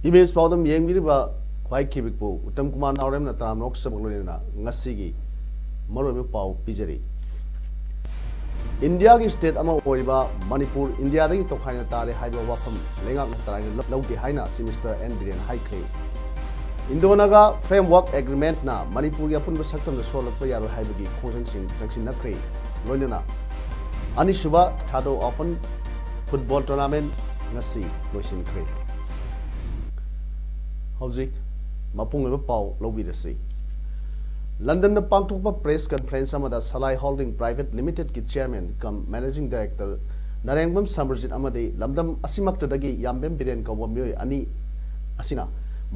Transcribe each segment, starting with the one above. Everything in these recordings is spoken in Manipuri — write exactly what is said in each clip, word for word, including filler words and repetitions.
ꯏꯃꯦꯖ ꯄꯥꯎꯗꯝ ꯌꯦꯡꯕꯤꯔꯤꯕ ꯈ꯭ꯋꯥꯏ ꯈꯤꯕꯤꯛꯄꯨ ꯎꯠꯇꯝ ꯀꯨꯃꯥꯔ ꯅꯥꯎꯔꯦꯝꯅ ꯇꯔꯥꯝꯅ ꯑꯣꯛꯆꯕꯒ ꯂꯣꯏꯅꯅ ꯉꯁꯤꯒꯤ ꯃꯔꯨꯑꯣꯏꯕ ꯄꯥꯎ ꯄꯤꯖꯔꯤ꯫ ꯏꯟꯗꯤꯌꯥꯒꯤ ꯁ꯭ꯇꯦꯠ ꯑꯃ ꯑꯣꯏꯔꯤꯕ ꯃꯅꯤꯄꯨꯔ ꯏꯟꯗꯤꯌꯥꯗꯒꯤ ꯇꯣꯈꯥꯏꯅ ꯇꯥꯔꯦ ꯍꯥꯏꯕ ꯋꯥꯐꯝ ꯂꯩꯉꯥꯛꯅ ꯇꯔꯥꯏꯅ ꯂꯧ-, ꯂꯧꯗꯦ ꯍꯥꯏꯅ ꯆꯤꯐ ꯃꯤꯅꯤꯁꯇꯔ ꯑꯦꯟ ꯕꯤꯔꯦꯟ ꯍꯥꯏꯈ꯭ꯔꯦ꯫ ꯏꯟꯗꯣ ꯅꯥꯒꯥ ꯐ꯭ꯔꯦꯝꯋꯥꯔꯛ ꯑꯦꯒ꯭ꯔꯤꯃꯦꯟꯠꯅ ꯃꯅꯤꯄꯨꯔꯒꯤ ꯑꯄꯨꯟꯕ ꯁꯛꯇꯝꯗ ꯁꯣꯛꯍꯜꯂꯛꯄ ꯌꯥꯔꯣꯏ ꯍꯥꯏꯕꯒꯤ ꯈꯣꯡꯖꯪꯁꯤꯡ ꯆꯪꯁꯤꯟꯅꯈ꯭ꯔꯦ꯫ ꯂꯣꯏꯅꯅ ꯑꯅꯤꯁꯨꯕ ꯊꯥꯗꯣ ꯑꯣꯄꯟ ꯐꯨꯠꯕꯣꯜ ꯇꯣꯔꯅꯥꯃꯦꯟꯠ ꯉꯁꯤ ꯂꯣꯏꯁꯤꯟꯈ꯭ꯔꯦ꯫ ꯍꯧꯖꯤꯛ ꯃꯄꯨꯡ ꯑꯣꯏꯕ ꯄꯥꯎ ꯂꯧꯕꯤꯔꯁꯤ꯫ ꯂꯟꯗꯟꯗ ꯄꯥꯡꯊꯣꯛꯄ ꯄ꯭ꯔꯦꯁ ꯀꯟꯐꯔꯦꯟꯁ ꯑꯃꯗ ꯁꯂꯥꯏ ꯍꯣꯜꯗꯤꯡ ꯄ꯭ꯔꯥꯏꯚꯦꯠ ꯂꯤꯃꯤꯇꯦꯗꯀꯤ ꯆꯤꯌꯔꯃꯦꯟ ꯀꯝ ꯃꯦꯅꯦꯖꯤꯡ ꯗꯥꯏꯔꯦꯛꯇꯔ ꯅꯥꯔꯦꯡꯕꯝ ꯁꯃꯔꯖꯤꯠ ꯑꯃꯗꯤ ꯂꯝꯗꯝ ꯑꯁꯤꯃꯛꯇꯗꯒꯤ ꯌꯥꯝꯕꯦꯝ ꯕꯤꯔꯦꯟ ꯀꯧꯕ ꯃꯤꯑꯣꯏ ꯑꯅꯤ ꯑꯁꯤꯅ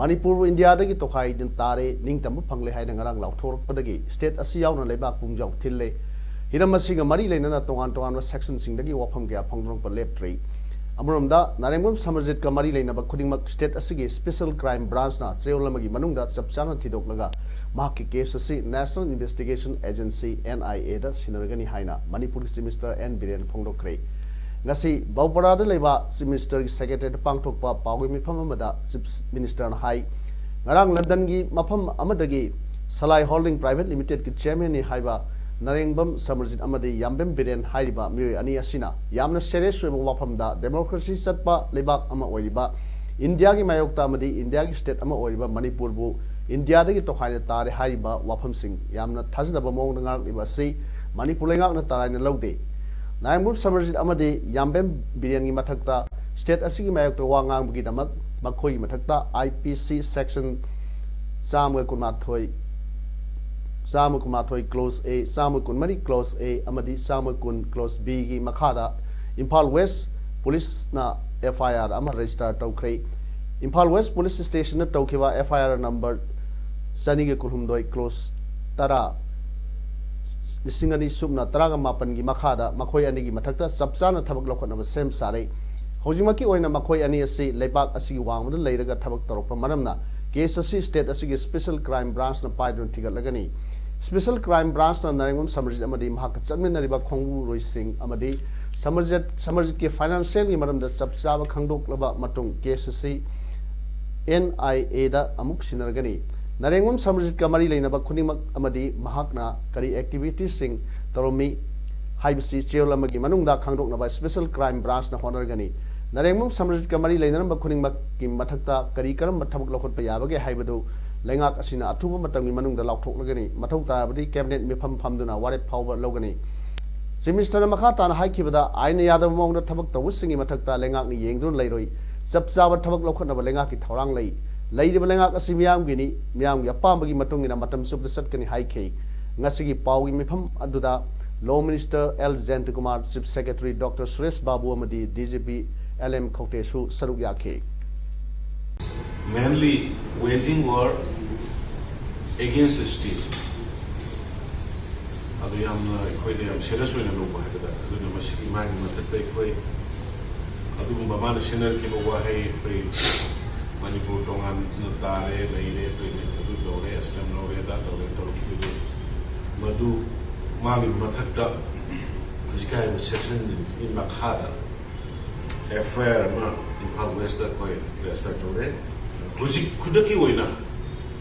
ꯃꯅꯤꯄꯨꯔꯕꯨ ꯏꯟꯗꯤꯌꯥꯗꯒꯤ ꯇꯣꯈꯥꯏꯗꯨꯅ ꯇꯥꯔꯦ, ꯅꯤꯡꯇꯝꯕ ꯐꯪꯂꯦ ꯍꯥꯏꯅ ꯉꯔꯥꯡ ꯂꯥꯎꯊꯣꯔꯛꯄꯗꯒꯤ ꯁ꯭ꯇꯦꯠ ꯑꯁꯤ ꯌꯥꯎꯅ ꯂꯩꯕꯥꯛ ꯄꯨꯝꯖꯥꯎ ꯊꯤꯜꯂꯦ꯫ ꯍꯤꯔꯝ ꯑꯁꯤꯒ ꯃꯔꯤ ꯂꯩꯅꯅ ꯇꯣꯉꯥꯟ ꯇꯣꯉꯥꯟꯕ ꯁꯦꯛꯁꯟꯁꯤꯡꯗꯒꯤ ꯋꯥꯐꯝ ꯀꯌꯥ ꯐꯣꯡꯗꯣꯔꯛꯄ ꯂꯦꯞꯇ꯭ꯔꯤ꯫ ꯑꯃꯔꯣꯝꯗ ꯅꯥꯔꯦꯡꯕꯝ ꯁꯃꯔꯖꯤꯠꯀ ꯃꯔꯤ ꯂꯩꯅꯕ ꯈꯨꯗꯤꯡꯃꯛ ꯁ꯭ꯇꯦꯠ ꯑꯁꯤꯒꯤ ꯁ꯭ꯄꯦꯁꯦꯜ ꯀ꯭ꯔꯥꯏꯝ ꯕ꯭ꯔꯥꯟꯆꯅ ꯆꯌꯣꯜ ꯑꯃꯒꯤ ꯃꯅꯨꯡꯗ ꯆꯞ ꯆꯥꯅ ꯊꯤꯗꯣꯛꯂꯒ ꯃꯍꯥꯛꯀꯤ ꯀꯦꯁ ꯑꯁꯤ ꯅꯦꯁꯅꯦꯜ ꯏꯟꯚꯦꯁꯇꯤꯒꯦꯁꯟ ꯑꯦꯖꯦꯟꯁꯤ, ꯑꯦꯟ ꯑꯥꯏ ꯑꯦꯗ ꯁꯤꯟꯅꯔꯒꯅꯤ ꯍꯥꯏꯅ ꯃꯅꯤꯄꯨꯔꯒꯤ ꯆꯤꯐ ꯃꯤꯅꯤꯁꯇꯔ ꯑꯦꯟ ꯕꯤꯔꯦꯟ ꯐꯣꯡꯗꯣꯛꯈ꯭ꯔꯦ꯫ ꯉꯁꯤ ꯕꯧꯄꯔꯥꯗ ꯂꯩꯕ ꯆꯤꯐ ꯃꯤꯅꯤꯁꯇꯔꯒꯤ ꯁꯦꯀ꯭ꯔꯦꯇꯔꯤꯌꯦꯠꯇ ꯄꯥꯡꯊꯣꯛꯄ ꯄꯥꯎꯒꯤ ꯃꯤꯐꯝ ꯑꯃꯗ ꯆꯤꯐ ꯃꯤꯅꯤꯁꯇꯔꯅ ꯍꯥꯏ, ꯉꯔꯥꯡ ꯂꯟꯗꯟꯒꯤ ꯃꯐꯝ ꯑꯃꯗꯒꯤ ꯁꯂꯥꯏ ꯍꯣꯜꯗꯤꯡ ꯄ꯭ꯔꯥꯏꯚꯦꯠ ꯂꯤꯃꯤꯇꯦꯗꯀꯤ ꯆꯤꯌꯔꯃꯦꯟꯅꯤ ꯍꯥꯏꯕ ꯅꯥꯔꯦꯡꯕꯝ ꯁꯃꯔꯖꯤꯠ ꯑꯃꯗꯤ ꯌꯥꯝꯕꯦꯝ ꯕꯤꯔꯦꯟ ꯍꯥꯏꯔꯤꯕ ꯃꯤꯑꯣꯏ ꯑꯅꯤ ꯑꯁꯤꯅ ꯌꯥꯝꯅ ꯁꯦꯔꯤꯌꯁ ꯑꯣꯏꯕ ꯋꯥꯐꯝꯗ ꯗꯦꯃꯣꯀ꯭ꯔꯦꯁꯤ ꯆꯠꯄ ꯂꯩꯕꯥꯛ ꯑꯃ ꯑꯣꯏꯔꯤꯕ ꯏꯟꯗꯤꯌꯥꯒꯤ ꯃꯥꯌꯣꯛꯇ ꯑꯃꯗꯤ ꯏꯟꯗꯤꯌꯥꯒꯤ ꯁ꯭ꯇꯦꯠ ꯑꯃ ꯑꯣꯏꯔꯤꯕ ꯃꯅꯤꯄꯨꯔꯕꯨ ꯏꯟꯗꯤꯌꯥꯗꯒꯤ ꯇꯣꯈꯥꯏꯅ ꯇꯥꯔꯦ ꯍꯥꯏꯔꯤꯕ ꯋꯥꯐꯝꯁꯤꯡ ꯌꯥꯝꯅ ꯊꯥꯖꯗꯕ ꯃꯑꯣꯡꯗ ꯉꯥꯡꯂꯛꯂꯤꯕ ꯑꯁꯤ ꯃꯅꯤꯄꯨꯔ ꯂꯩꯉꯥꯛꯅ ꯇꯔꯥꯏꯅ ꯂꯧꯗꯦ꯫ ꯅꯥꯔꯦꯡꯕꯝ ꯁꯃꯔꯖꯤꯠ ꯑꯃꯗꯤ ꯌꯥꯝꯕꯦꯝ ꯕꯤꯔꯦꯟꯒꯤ ꯃꯊꯛꯇ ꯁ꯭ꯇꯦꯠ ꯑꯁꯤꯒꯤ ꯃꯥꯌꯣꯛꯇ ꯋꯥ ꯉꯥꯡꯕꯒꯤꯗꯃꯛ ꯃꯈꯣꯏꯒꯤ ꯃꯊꯛꯇ ꯑꯥꯏ ꯄꯤ ꯁꯤ ꯁꯦꯛꯁꯟ ꯆꯥꯝꯃꯒ ꯀꯨꯟꯃꯥꯊꯣꯏ, ꯆꯥꯝꯃ ꯀꯨꯟꯃꯥꯊꯣꯏ ꯀ꯭ꯂꯣꯖ ꯑꯦ, ꯆꯥꯝꯃ ꯀꯨꯟꯃꯔꯤ ꯀ꯭ꯂꯣꯖ ꯑꯦ ꯑꯃꯗꯤ ꯆꯥꯝꯃ ꯀꯨꯟ ꯀ꯭ꯂꯣꯖ ꯕꯤꯒꯤ ꯃꯈꯥꯗ ꯏꯝꯐꯥꯜ ꯋꯦꯁ ꯄꯨꯂꯤꯁꯅ ꯑꯦꯐ ꯑꯥꯏ ꯑꯥꯔ ꯑꯃ ꯔꯦꯖꯤꯁꯇꯔ ꯇꯧꯈ꯭ꯔꯦ꯫ ꯏꯝꯐꯥꯜ ꯋꯦꯁ ꯄꯨꯂꯤꯁ ꯁ꯭ꯇꯦꯁꯟꯗ ꯇꯧꯈꯤꯕ ꯑꯦꯐ ꯑꯥꯏ ꯑꯥꯔ ꯅꯝꯕꯔ ꯆꯅꯤꯒ ꯀꯨꯟꯍꯨꯝꯗꯣꯏ, ꯀ꯭ꯂꯣꯖ ꯇꯔꯥ, ꯂꯤꯁꯤꯡ ꯑꯅꯤ ꯁꯨꯞꯅ ꯇꯔꯥꯒ ꯃꯥꯄꯟꯒꯤ ꯃꯈꯥꯗ ꯃꯈꯣꯏ ꯑꯅꯤꯒꯤ ꯃꯊꯛꯇ ꯆꯞ ꯆꯥꯅ ꯊꯕꯛ ꯂꯧꯈꯠꯅꯕ ꯁꯦꯝ ꯁꯥꯔꯦ꯫ ꯍꯧꯖꯤꯛꯃꯛꯀꯤ ꯑꯣꯏꯅ ꯃꯈꯣꯏ ꯑꯅꯤ ꯑꯁꯤ ꯂꯩꯕꯥꯛ ꯑꯁꯤꯒꯤ ꯋꯥꯡꯃꯗ ꯂꯩꯔꯒ ꯊꯕꯛ ꯇꯧꯔꯛꯄ ꯃꯔꯝꯅ ꯀꯦꯁ ꯑꯁꯤ ꯁ꯭ꯇꯦꯠ ꯑꯁꯤꯒꯤ ꯁ꯭ꯄꯦꯁꯦꯜ ꯀ꯭ꯔꯥꯏꯝ ꯕ꯭ꯔꯥꯟꯆꯅ ꯄꯥꯏꯗꯨꯅ ꯊꯤꯒꯠꯂꯒꯅꯤ꯫ ꯁ꯭ꯄꯦꯁꯦꯜ ꯀ꯭ꯔꯥꯏꯝ ꯕ꯭ꯔꯥꯟꯆꯅ ꯅꯥꯔꯦꯡꯕꯝ ꯁꯃꯔꯖꯤꯠ ꯑꯃꯗꯤ ꯃꯍꯥꯛꯀ ꯆꯠꯃꯤꯟꯅꯔꯤꯕ ꯈꯣꯡꯕꯨꯔꯣꯏꯁꯤꯡ ꯑꯃꯗꯤ ꯁꯃꯔꯖꯤꯠ, ꯁꯃꯔꯖꯤꯠꯀꯤ ꯐꯥꯏꯅꯥꯟꯁꯤꯌꯦꯜꯒꯤ ꯃꯔꯝꯗ ꯆꯞ ꯆꯥꯕ ꯈꯪꯗꯣꯛꯂꯕ ꯃꯇꯨꯡ ꯀꯦꯁ ꯑꯁꯤ ꯑꯦꯟ ꯑꯥꯏ ꯑꯦꯗ ꯑꯃꯨꯛ ꯁꯤꯟꯅꯔꯒꯅꯤ꯫ ꯅꯥꯔꯦꯡꯕꯝ ꯁꯃꯔꯖꯤꯠꯀ ꯃꯔꯤ ꯂꯩꯅꯕ ꯈꯨꯗꯤꯡꯃꯛ ꯑꯃꯗꯤ ꯃꯍꯥꯛꯅ ꯀꯔꯤ ꯑꯦꯛꯇꯤꯚꯤꯇꯤꯁꯁꯤꯡ ꯇꯧꯔꯝꯃꯤ ꯍꯥꯏꯕꯁꯤ ꯆꯌꯣꯜ ꯑꯃꯒꯤ ꯃꯅꯨꯡꯗ ꯈꯪꯗꯣꯛꯅꯕ ꯁ꯭ꯄꯦꯁꯦꯜ ꯀ꯭ꯔꯥꯏꯝ ꯕ꯭ꯔꯥꯟꯆꯅ ꯍꯣꯠꯅꯔꯒꯅꯤ꯫ ꯅꯥꯔꯦꯡꯕꯝ ꯁꯃꯔꯖꯤꯠꯀ ꯃꯔꯤ ꯂꯩꯅꯔꯝꯕ ꯈꯨꯗꯤꯡꯃꯛꯀꯤ ꯃꯊꯛꯇ ꯀꯔꯤ ꯀꯔꯝꯕ ꯊꯕꯛ ꯂꯧꯈꯠꯄ ꯌꯥꯕꯒꯦ ꯍꯥꯏꯕꯗꯨ ꯂꯩꯉꯥꯛ ꯑꯁꯤꯅ ꯑꯊꯨꯕ ꯃꯇꯝꯒꯤ ꯃꯅꯨꯡꯗ ꯂꯥꯎꯊꯣꯛꯂꯒꯅꯤ꯫ ꯃꯊꯧ ꯇꯥꯔꯕꯗꯤ ꯀꯦꯕꯤꯅꯦꯠ ꯃꯤꯐꯝ ꯐꯝꯗꯨꯅ ꯋꯥꯔꯦꯞ ꯐꯥꯎꯕ ꯂꯧꯒꯅꯤ꯫ ꯆꯤꯐ ꯃꯤꯅꯤꯁꯇꯔꯅ ꯃꯈꯥ ꯇꯥꯅ ꯍꯥꯏꯈꯤꯕꯗ, ꯑꯥꯏꯟꯅ ꯌꯥꯗꯕ ꯃꯑꯣꯡꯗ ꯊꯕꯛ ꯇꯧꯕꯁꯤꯡꯒꯤ ꯃꯊꯛꯇ ꯂꯩꯉꯥꯛꯅ ꯌꯦꯡꯗꯨꯅ ꯂꯩꯔꯣꯏ꯫ ꯆꯞ ꯆꯥꯕ ꯊꯕꯛ ꯂꯧꯈꯠꯅꯕ ꯂꯩꯉꯥꯛꯀꯤ ꯊꯧꯔꯥꯡ ꯂꯩ꯫ ꯂꯩꯔꯤꯕ ꯂꯩꯉꯥꯛ ꯑꯁꯤ ꯃꯤꯌꯥꯝꯒꯤꯅꯤ, ꯃꯤꯌꯥꯝꯒꯤ ꯑꯄꯥꯝꯕꯒꯤ ꯃꯇꯨꯡ ꯏꯟꯅ ꯃꯇꯝ ꯆꯨꯞꯄꯗ ꯆꯠꯀꯅꯤ ꯍꯥꯏꯈꯤ꯫ ꯉꯁꯤꯒꯤ ꯄꯥꯎꯒꯤ ꯃꯤꯐꯝ ꯑꯗꯨꯗ law minister L Jayantakumar, chief secretary doctor Suresh Babu ꯑꯃꯗꯤ D G P L M ꯈꯧꯇꯦꯁꯨ ꯁꯔꯨꯛ ꯌꯥꯈꯤ꯫ Mainly waging war against state. ꯑꯗꯨ ꯌꯥꯝꯅ ꯑꯩꯈꯣꯏꯗ ꯌꯥꯝ ꯁꯦꯔꯤꯌꯁ ꯑꯣꯏꯅ ꯂꯧꯕ ꯍꯥꯏꯕꯗ, ꯑꯗꯨꯅ ꯃꯁꯤꯒꯤ ꯃꯥꯒꯤ ꯃꯊꯛꯇ ꯑꯩꯈꯣꯏ ꯑꯗꯨꯒꯨꯝꯕ ꯃꯥꯅ ꯁꯤꯖꯤꯟꯅꯔꯛꯈꯤꯕ ꯋꯥꯍꯩ, ꯑꯩꯈꯣꯏ ꯃꯅꯤꯄꯨꯔ ꯇꯣꯉꯥꯟꯅ ꯇꯥꯔꯦ, ꯂꯩꯔꯦ, ꯑꯩꯈꯣꯏ ꯑꯗꯨ ꯇꯧꯔꯦ, ꯑꯁꯂꯝ ꯂꯧꯔꯦ, ꯑꯗꯥ ꯇꯧꯔꯦ ꯇꯧꯔꯛꯈꯤꯕꯗꯨ, ꯃꯗꯨ ꯃꯥꯒꯤ ꯃꯊꯛꯇ ꯍꯧꯖꯤꯛ ꯍꯥꯏꯔꯤꯕ ꯁꯦꯛꯁꯟꯁꯤꯡꯁꯤꯒꯤ ꯃꯈꯥꯗ ꯑꯦꯐ ꯑꯥꯏ ꯑꯥꯔ ꯑꯃ ꯏꯝꯐꯥꯜ ꯋꯦꯁꯇ ꯑꯩꯈꯣꯏ ꯔꯦꯖꯤꯁꯇꯔ ꯇꯧꯔꯦ꯫ ꯍꯧꯖꯤꯛ ꯈꯨꯗꯛꯀꯤ ꯑꯣꯏꯅ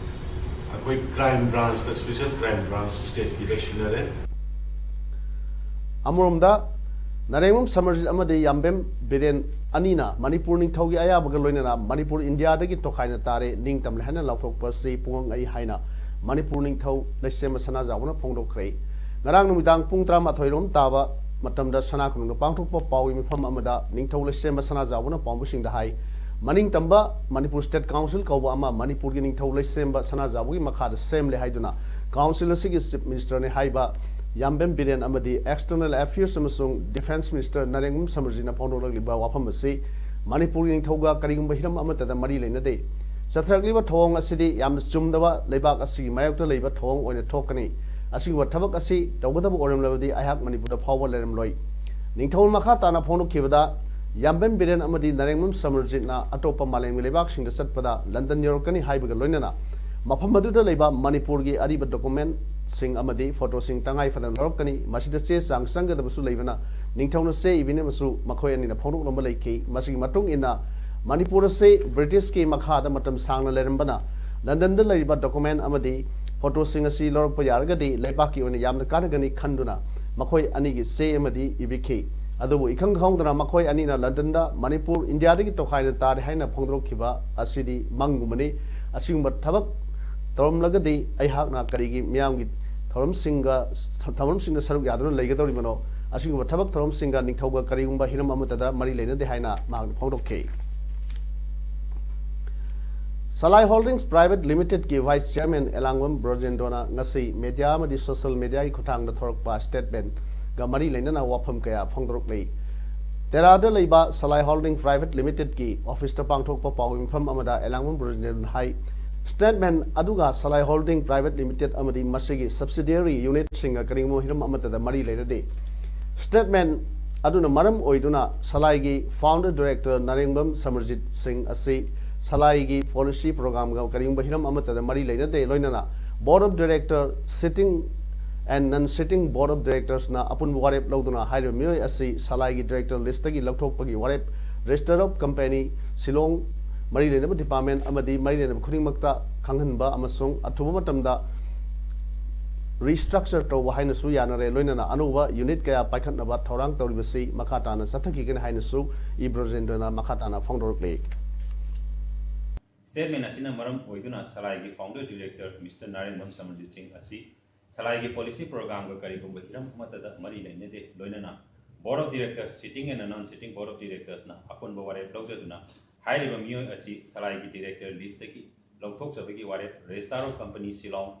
ꯑꯩꯈꯣꯏ ꯀ꯭ꯔꯥꯏꯝ ꯕ꯭ꯔꯥꯟꯁꯇ, ꯁ꯭ꯄꯦꯁꯦꯜ ꯀ꯭ꯔꯥꯏꯝ ꯕ꯭ꯔꯥꯟꯁ ꯁ꯭ꯇꯦꯠꯀꯤꯗ ꯁꯤꯟꯅꯔꯦ꯫ ꯑꯃꯔꯣꯝꯗ, ꯅꯥꯔꯦꯡꯕꯝ ꯁꯃꯔꯖꯤꯠ ꯑꯃꯗꯤ ꯌꯥꯝꯕꯦꯝ ꯕꯤꯔꯦꯟ ꯑꯅꯤꯅ ꯃꯅꯤꯄꯨꯔ ꯅꯤꯡꯊꯧꯒꯤ ꯑꯌꯥꯕꯒ ꯂꯣꯏꯅꯅ ꯃꯅꯤꯄꯨꯔ ꯏꯟꯗꯤꯌꯥꯗꯒꯤ ꯇꯣꯈꯥꯏꯅ ꯇꯥꯔꯦ, ꯅꯤꯡꯇꯝꯂꯦ ꯍꯥꯏꯅ ꯂꯥꯎꯊꯣꯛꯄ ꯑꯁꯤ ꯄꯨꯡꯉꯪ ꯑꯩ ꯍꯥꯏꯅ ꯃꯅꯤꯄꯨꯔ ꯅꯤꯡꯊꯧ ꯂꯩꯁꯦꯝꯕ ꯁꯅꯥꯖꯥꯎꯕꯅ ꯐꯣꯡꯗꯣꯛꯈ꯭ꯔꯦ꯫ ꯉꯔꯥꯡ ꯅꯨꯃꯤꯗꯥꯡ ꯄꯨꯡ ꯇꯔꯥꯃꯥꯊꯣꯏ ꯔꯣꯝ ꯇꯥꯕ ꯃꯇꯝꯗ ꯁꯅꯥ ꯀꯣꯅꯨꯡꯗ ꯄꯥꯡꯊꯣꯛꯄ ꯄꯥꯎꯒꯤ ꯃꯤꯐꯝ ꯑꯃꯗ ꯅꯤꯡꯊꯧ ꯂꯩꯁꯦꯝꯕ ꯁꯅꯥꯖꯥꯎꯕꯅ ꯄꯥꯎꯃꯤꯁꯤꯡꯗ ꯍꯥꯏ, ꯃꯅꯤꯡꯇꯝꯕ ꯃꯅꯤꯄꯨꯔ ꯁ꯭ꯇꯦꯠ ꯀꯥꯎꯟꯁꯤꯜ ꯀꯧꯕ ꯑꯃ ꯃꯅꯤꯄꯨꯔꯒꯤ ꯅꯤꯡꯊꯧ ꯂꯩꯁꯦꯝꯕ ꯁꯅꯥꯖꯥꯎꯕꯒꯤ ꯃꯈꯥꯗ ꯁꯦꯝꯂꯦ ꯍꯥꯏꯗꯨꯅ ꯀꯥꯎꯟꯁꯤꯜ ꯑꯁꯤꯒꯤ ꯆꯤꯐ ꯃꯤꯅꯤꯁꯇꯔꯅꯤ ꯍꯥꯏꯕ ꯌꯥꯝꯕꯦꯝ ꯕꯤꯔꯦꯟ ꯑꯃꯗꯤ External Affairs ꯑꯃꯁꯨꯡ Defence Minister ꯅꯔꯦꯡꯕꯝ ꯁꯃꯔꯖꯤꯠꯅ ꯐꯣꯡꯗꯣꯛꯂꯛꯂꯤꯕ ꯋꯥꯐꯝ ꯑꯁꯤ ꯃꯅꯤꯄꯨꯔꯒꯤ ꯅꯤꯡꯊꯧꯒ ꯀꯔꯤꯒꯨꯝꯕ ꯍꯤꯔꯝ ꯑꯃꯠꯇꯗ ꯃꯔꯤ ꯂꯩꯅꯗꯦ꯫ ꯆꯠꯊꯔꯛꯂꯤꯕ ꯊꯧꯑꯣꯡ ꯑꯁꯤꯗꯤ ꯌꯥꯝꯅ ꯆꯨꯝꯗꯕ ꯂꯩꯕꯥꯛ ꯑꯁꯤꯒꯤ ꯃꯥꯌꯣꯛꯇ ꯂꯩꯕ ꯊꯧꯑꯣꯡ ꯑꯣꯏꯅ ꯊꯣꯛꯀꯅꯤ꯫ ꯑꯁꯤꯒꯨꯝꯕ ꯊꯕꯛ ꯑꯁꯤ ꯇꯧꯒꯗꯕ ꯑꯣꯏꯔꯝꯂꯕꯗꯤ ꯑꯩꯍꯥꯛ ꯃꯅꯤꯄꯨꯔꯗ ꯐꯥꯎꯕ ꯂꯩꯔꯝꯂꯣꯏ꯫ ꯅꯤꯡꯊꯧꯅ ꯃꯈꯥ ꯇꯥꯅ ꯐꯣꯡꯗꯣꯛꯈꯤꯕꯗ, ꯌꯥꯝꯕꯦꯝ ꯕꯤꯔꯦꯟ ꯑꯃꯗꯤ ꯅꯔꯦꯡꯕꯝ ꯁꯃꯔꯖꯤꯠꯅ ꯑꯇꯣꯞꯄ ꯃꯥꯂꯦꯝꯒꯤ ꯂꯩꯕꯥꯛꯁꯤꯡꯗ ꯆꯠꯄꯗ ꯂꯟꯗꯟ ꯌꯧꯔꯛꯀꯅꯤ ꯍꯥꯏꯕꯒ ꯂꯣꯏꯅꯅ ꯃꯐꯝ ꯑꯗꯨꯗ ꯂꯩꯕ ꯃꯅꯤꯄꯨꯔꯒꯤ ꯑꯔꯤꯕ ꯗꯣꯀꯨꯃꯦꯟꯁꯤꯡ ꯑꯃꯗꯤ ꯐꯣꯇꯣꯁꯤꯡ ꯇꯉꯥꯏ ꯐꯗꯅ ꯂꯧꯔꯛꯀꯅꯤ꯫ ꯃꯁꯤꯗ ꯆꯦ ꯆꯥꯡ ꯆꯪꯒꯗꯕꯁꯨ ꯂꯩꯕꯅ ꯅꯤꯡꯊꯧꯅ ꯆꯦ ꯏꯕꯤꯅꯕꯁꯨ ꯃꯈꯣꯏ ꯑꯅꯤꯅ ꯐꯣꯡꯗꯣꯛꯂꯝꯕ ꯂꯩꯈꯤ꯫ ꯃꯁꯤꯒꯤ ꯃꯇꯨꯡ ꯏꯟꯅ ꯃꯅꯤꯄꯨꯔ ꯑꯁꯤ ꯕ꯭ꯔꯤꯇꯤꯁꯀꯤ ꯃꯈꯥꯗ ꯃꯇꯝ ꯁꯥꯡꯅ ꯂꯩꯔꯝꯕꯅ ꯂꯟꯗꯟꯗ ꯂꯩꯔꯤꯕ ꯗꯣꯀꯨꯃꯦꯟ ꯑꯃꯗꯤ ꯐꯣꯇꯣꯁꯤꯡ ꯑꯁꯤ ꯂꯧꯔꯛꯄ ꯌꯥꯔꯒꯗꯤ ꯂꯩꯕꯥꯛꯀꯤ ꯑꯣꯏꯅ ꯌꯥꯝꯅ ꯀꯥꯟꯅꯒꯅꯤ ꯈꯟꯗꯨꯅ ꯃꯈꯣꯏ ꯑꯅꯤꯒꯤ ꯆꯦ ꯑꯃꯗꯤ ꯏꯕꯤꯈꯤ꯫ ꯑꯗꯨꯕꯨ ꯏꯈꯪ ꯈꯪꯍꯧꯗꯅ ꯃꯈꯣꯏ ꯑꯅꯤꯅ ꯂꯟꯗꯟꯗ ꯃꯅꯤꯄꯨꯔ ꯏꯟꯗꯤꯌꯥꯗꯒꯤ ꯇꯣꯈꯥꯏꯅ ꯇꯥꯔꯦ ꯍꯥꯏꯅ ꯐꯣꯡꯗꯣꯔꯛꯈꯤꯕ ꯑꯁꯤꯗꯤ ꯃꯪꯒꯨꯝꯕꯅꯤ꯫ ꯑꯁꯤꯒꯨꯝꯕ ꯊꯕꯛ ꯇꯧꯔꯝꯂꯒꯗꯤ ꯑꯩꯍꯥꯛꯅ ꯀꯔꯤꯒꯤ ꯃꯤꯌꯥꯝꯒꯤ ꯊꯧꯔꯝꯁꯤꯡꯒ, ꯊꯧꯔꯝꯁꯤꯡꯗ ꯁꯔꯨꯛ ꯌꯥꯗꯨꯅ ꯂꯩꯒꯗꯧꯔꯤꯕꯅꯣ? ꯑꯁꯤꯒꯨꯝꯕ ꯊꯕꯛ ꯊꯧꯔꯝꯁꯤꯡꯒ ꯅꯤꯡꯊꯧꯒ ꯀꯔꯤꯒꯨꯝꯕ ꯍꯤꯔꯝ ꯑꯃꯠꯇꯗ ꯃꯔꯤ ꯂꯩꯅꯗꯦ ꯍꯥꯏꯅ ꯃꯍꯥꯛꯅ ꯐꯣꯡꯗꯣꯛꯈꯤ꯫ Salai Holdings Private Limitedꯀꯤ Vice Chairman ꯑꯦꯂꯥꯡꯕꯝ ꯕ꯭ꯔꯣꯖꯦꯟꯗ꯭ꯔꯣꯅ ꯉꯁꯤ ꯃꯦꯗꯤꯌꯥ ꯑꯃꯗꯤ ꯁꯣꯁꯤꯌꯦꯜ ꯃꯦꯗꯤꯌꯥꯒꯤ ꯈꯨꯠꯊꯥꯡꯗ ꯊꯣꯔꯛꯄ statementꯒ ꯃꯔꯤ ꯂꯩꯅꯅ ꯋꯥꯐꯝ ꯀꯌꯥ ꯐꯣꯡꯗꯣꯔꯛꯂꯤ꯫ ꯇꯦꯔꯥꯗ ꯂꯩꯕ Salai Holding Private Limitedꯀꯤ officeꯇ ꯄꯥꯡꯊꯣꯛꯄ ꯄꯥꯎꯒꯤ ꯃꯤꯐꯝ ꯑꯃꯗ ꯑꯦꯂꯥꯡꯕꯝ ꯕ꯭ꯔꯣꯖꯦꯟꯗ꯭ꯔꯣꯅ ꯍꯥꯏ, statement ꯑꯗꯨꯒ Salai Holding Private Limited ꯑꯃꯗꯤ ꯃꯁꯤꯒꯤ subsidiary unitꯁꯤꯡꯒ ꯀꯔꯤꯒꯨꯝꯕ ꯍꯤꯔꯝ ꯑꯃꯠꯇꯗ ꯃꯔꯤ ꯂꯩꯅꯗꯦ꯫ Statement ꯑꯗꯨꯅ ꯃꯔꯝ ꯑꯣꯏꯗꯨꯅ ꯁꯂꯥꯏꯒꯤ founder director ꯅꯥꯔꯦꯡꯕꯝ ꯁꯃꯔꯖꯤꯠ ꯁꯤꯡ ꯑꯁꯤ ꯁꯂꯥꯏꯒꯤ policy programꯒ ꯀꯔꯤꯒꯨꯝꯕ ꯍꯤꯔꯝ ꯑꯃꯠꯇꯗ ꯃꯔꯤ ꯂꯩꯅꯗꯦ꯫ ꯂꯣꯏꯅꯅ board of director, sitting and non-sitting board of directorsꯅ ꯑꯄꯨꯟꯕ ꯋꯥꯔꯦꯞ ꯂꯧꯗꯨꯅ ꯍꯥꯏꯔꯤꯕ ꯃꯤꯑꯣꯏ ꯑꯁꯤ ꯁꯂꯥꯏꯒꯤ director listꯇꯒꯤ ꯂꯧꯊꯣꯛꯄꯒꯤ ꯋꯥꯔꯦꯞ Register of Company, ꯁꯤꯂꯣꯡ, ꯃꯔꯤ ꯂꯩꯅꯕ department ꯑꯃꯗꯤ ꯃꯔꯤ ꯂꯩꯅꯕ ꯈꯨꯗꯤꯡꯃꯛꯇ ꯈꯪꯍꯟꯕ ꯑꯃꯁꯨꯡ ꯑꯊꯨꯕ ꯃꯇꯝꯗ restructure ꯇꯧꯕ ꯍꯥꯏꯅꯁꯨ ꯌꯥꯅꯔꯦ꯫ ꯂꯣꯏꯅꯅ ꯑꯅꯧꯕ unit ꯀꯌꯥ ꯄꯥꯏꯈꯠꯅꯕ ꯊꯧꯔꯥꯡ ꯇꯧꯔꯤꯕꯁꯤ ꯃꯈꯥ ꯇꯥꯅ ꯆꯠꯊꯈꯤꯒꯅꯤ ꯍꯥꯏꯅꯁꯨ ꯏ ꯕ꯭ꯔꯣꯖꯦꯟꯗ꯭ꯔꯅ ꯃꯈꯥ ꯇꯥꯅ ꯐꯣꯡꯗꯣꯔꯛꯂꯤ꯫ Statement ꯑꯁꯤꯅ ꯃꯔꯝ ꯑꯣꯏꯗꯨꯅ ꯁꯂꯥꯏꯒꯤ founder director Mister ꯅꯥꯔꯦꯡꯕꯝ ꯁꯃꯔꯖꯤꯠ ꯁꯤꯡ ꯑꯁꯤ ꯁꯂꯥꯏꯒꯤ policy programꯒ ꯀꯔꯤꯒꯨꯝꯕ ꯍꯤꯔꯝ ꯑꯃꯠꯇꯗ ꯃꯔꯤ ꯂꯩꯅꯗꯦ꯫ ꯂꯣꯏꯅꯅ board of directors, sitting and non-sitting board of directorsꯅ ꯑꯄꯨꯟꯕ ꯋꯥꯔꯦꯞ ꯂꯧꯖꯗꯨꯅ ꯍꯥꯏꯔꯤꯕ ꯃꯤꯑꯣꯏ ꯑꯁꯤ ꯁꯂꯥꯏꯒꯤ director listꯇꯒꯤ ꯂꯧꯊꯣꯛꯆꯕꯒꯤ ꯋꯥꯔꯦꯞ Register of Company, ꯁꯤꯂꯣꯡ,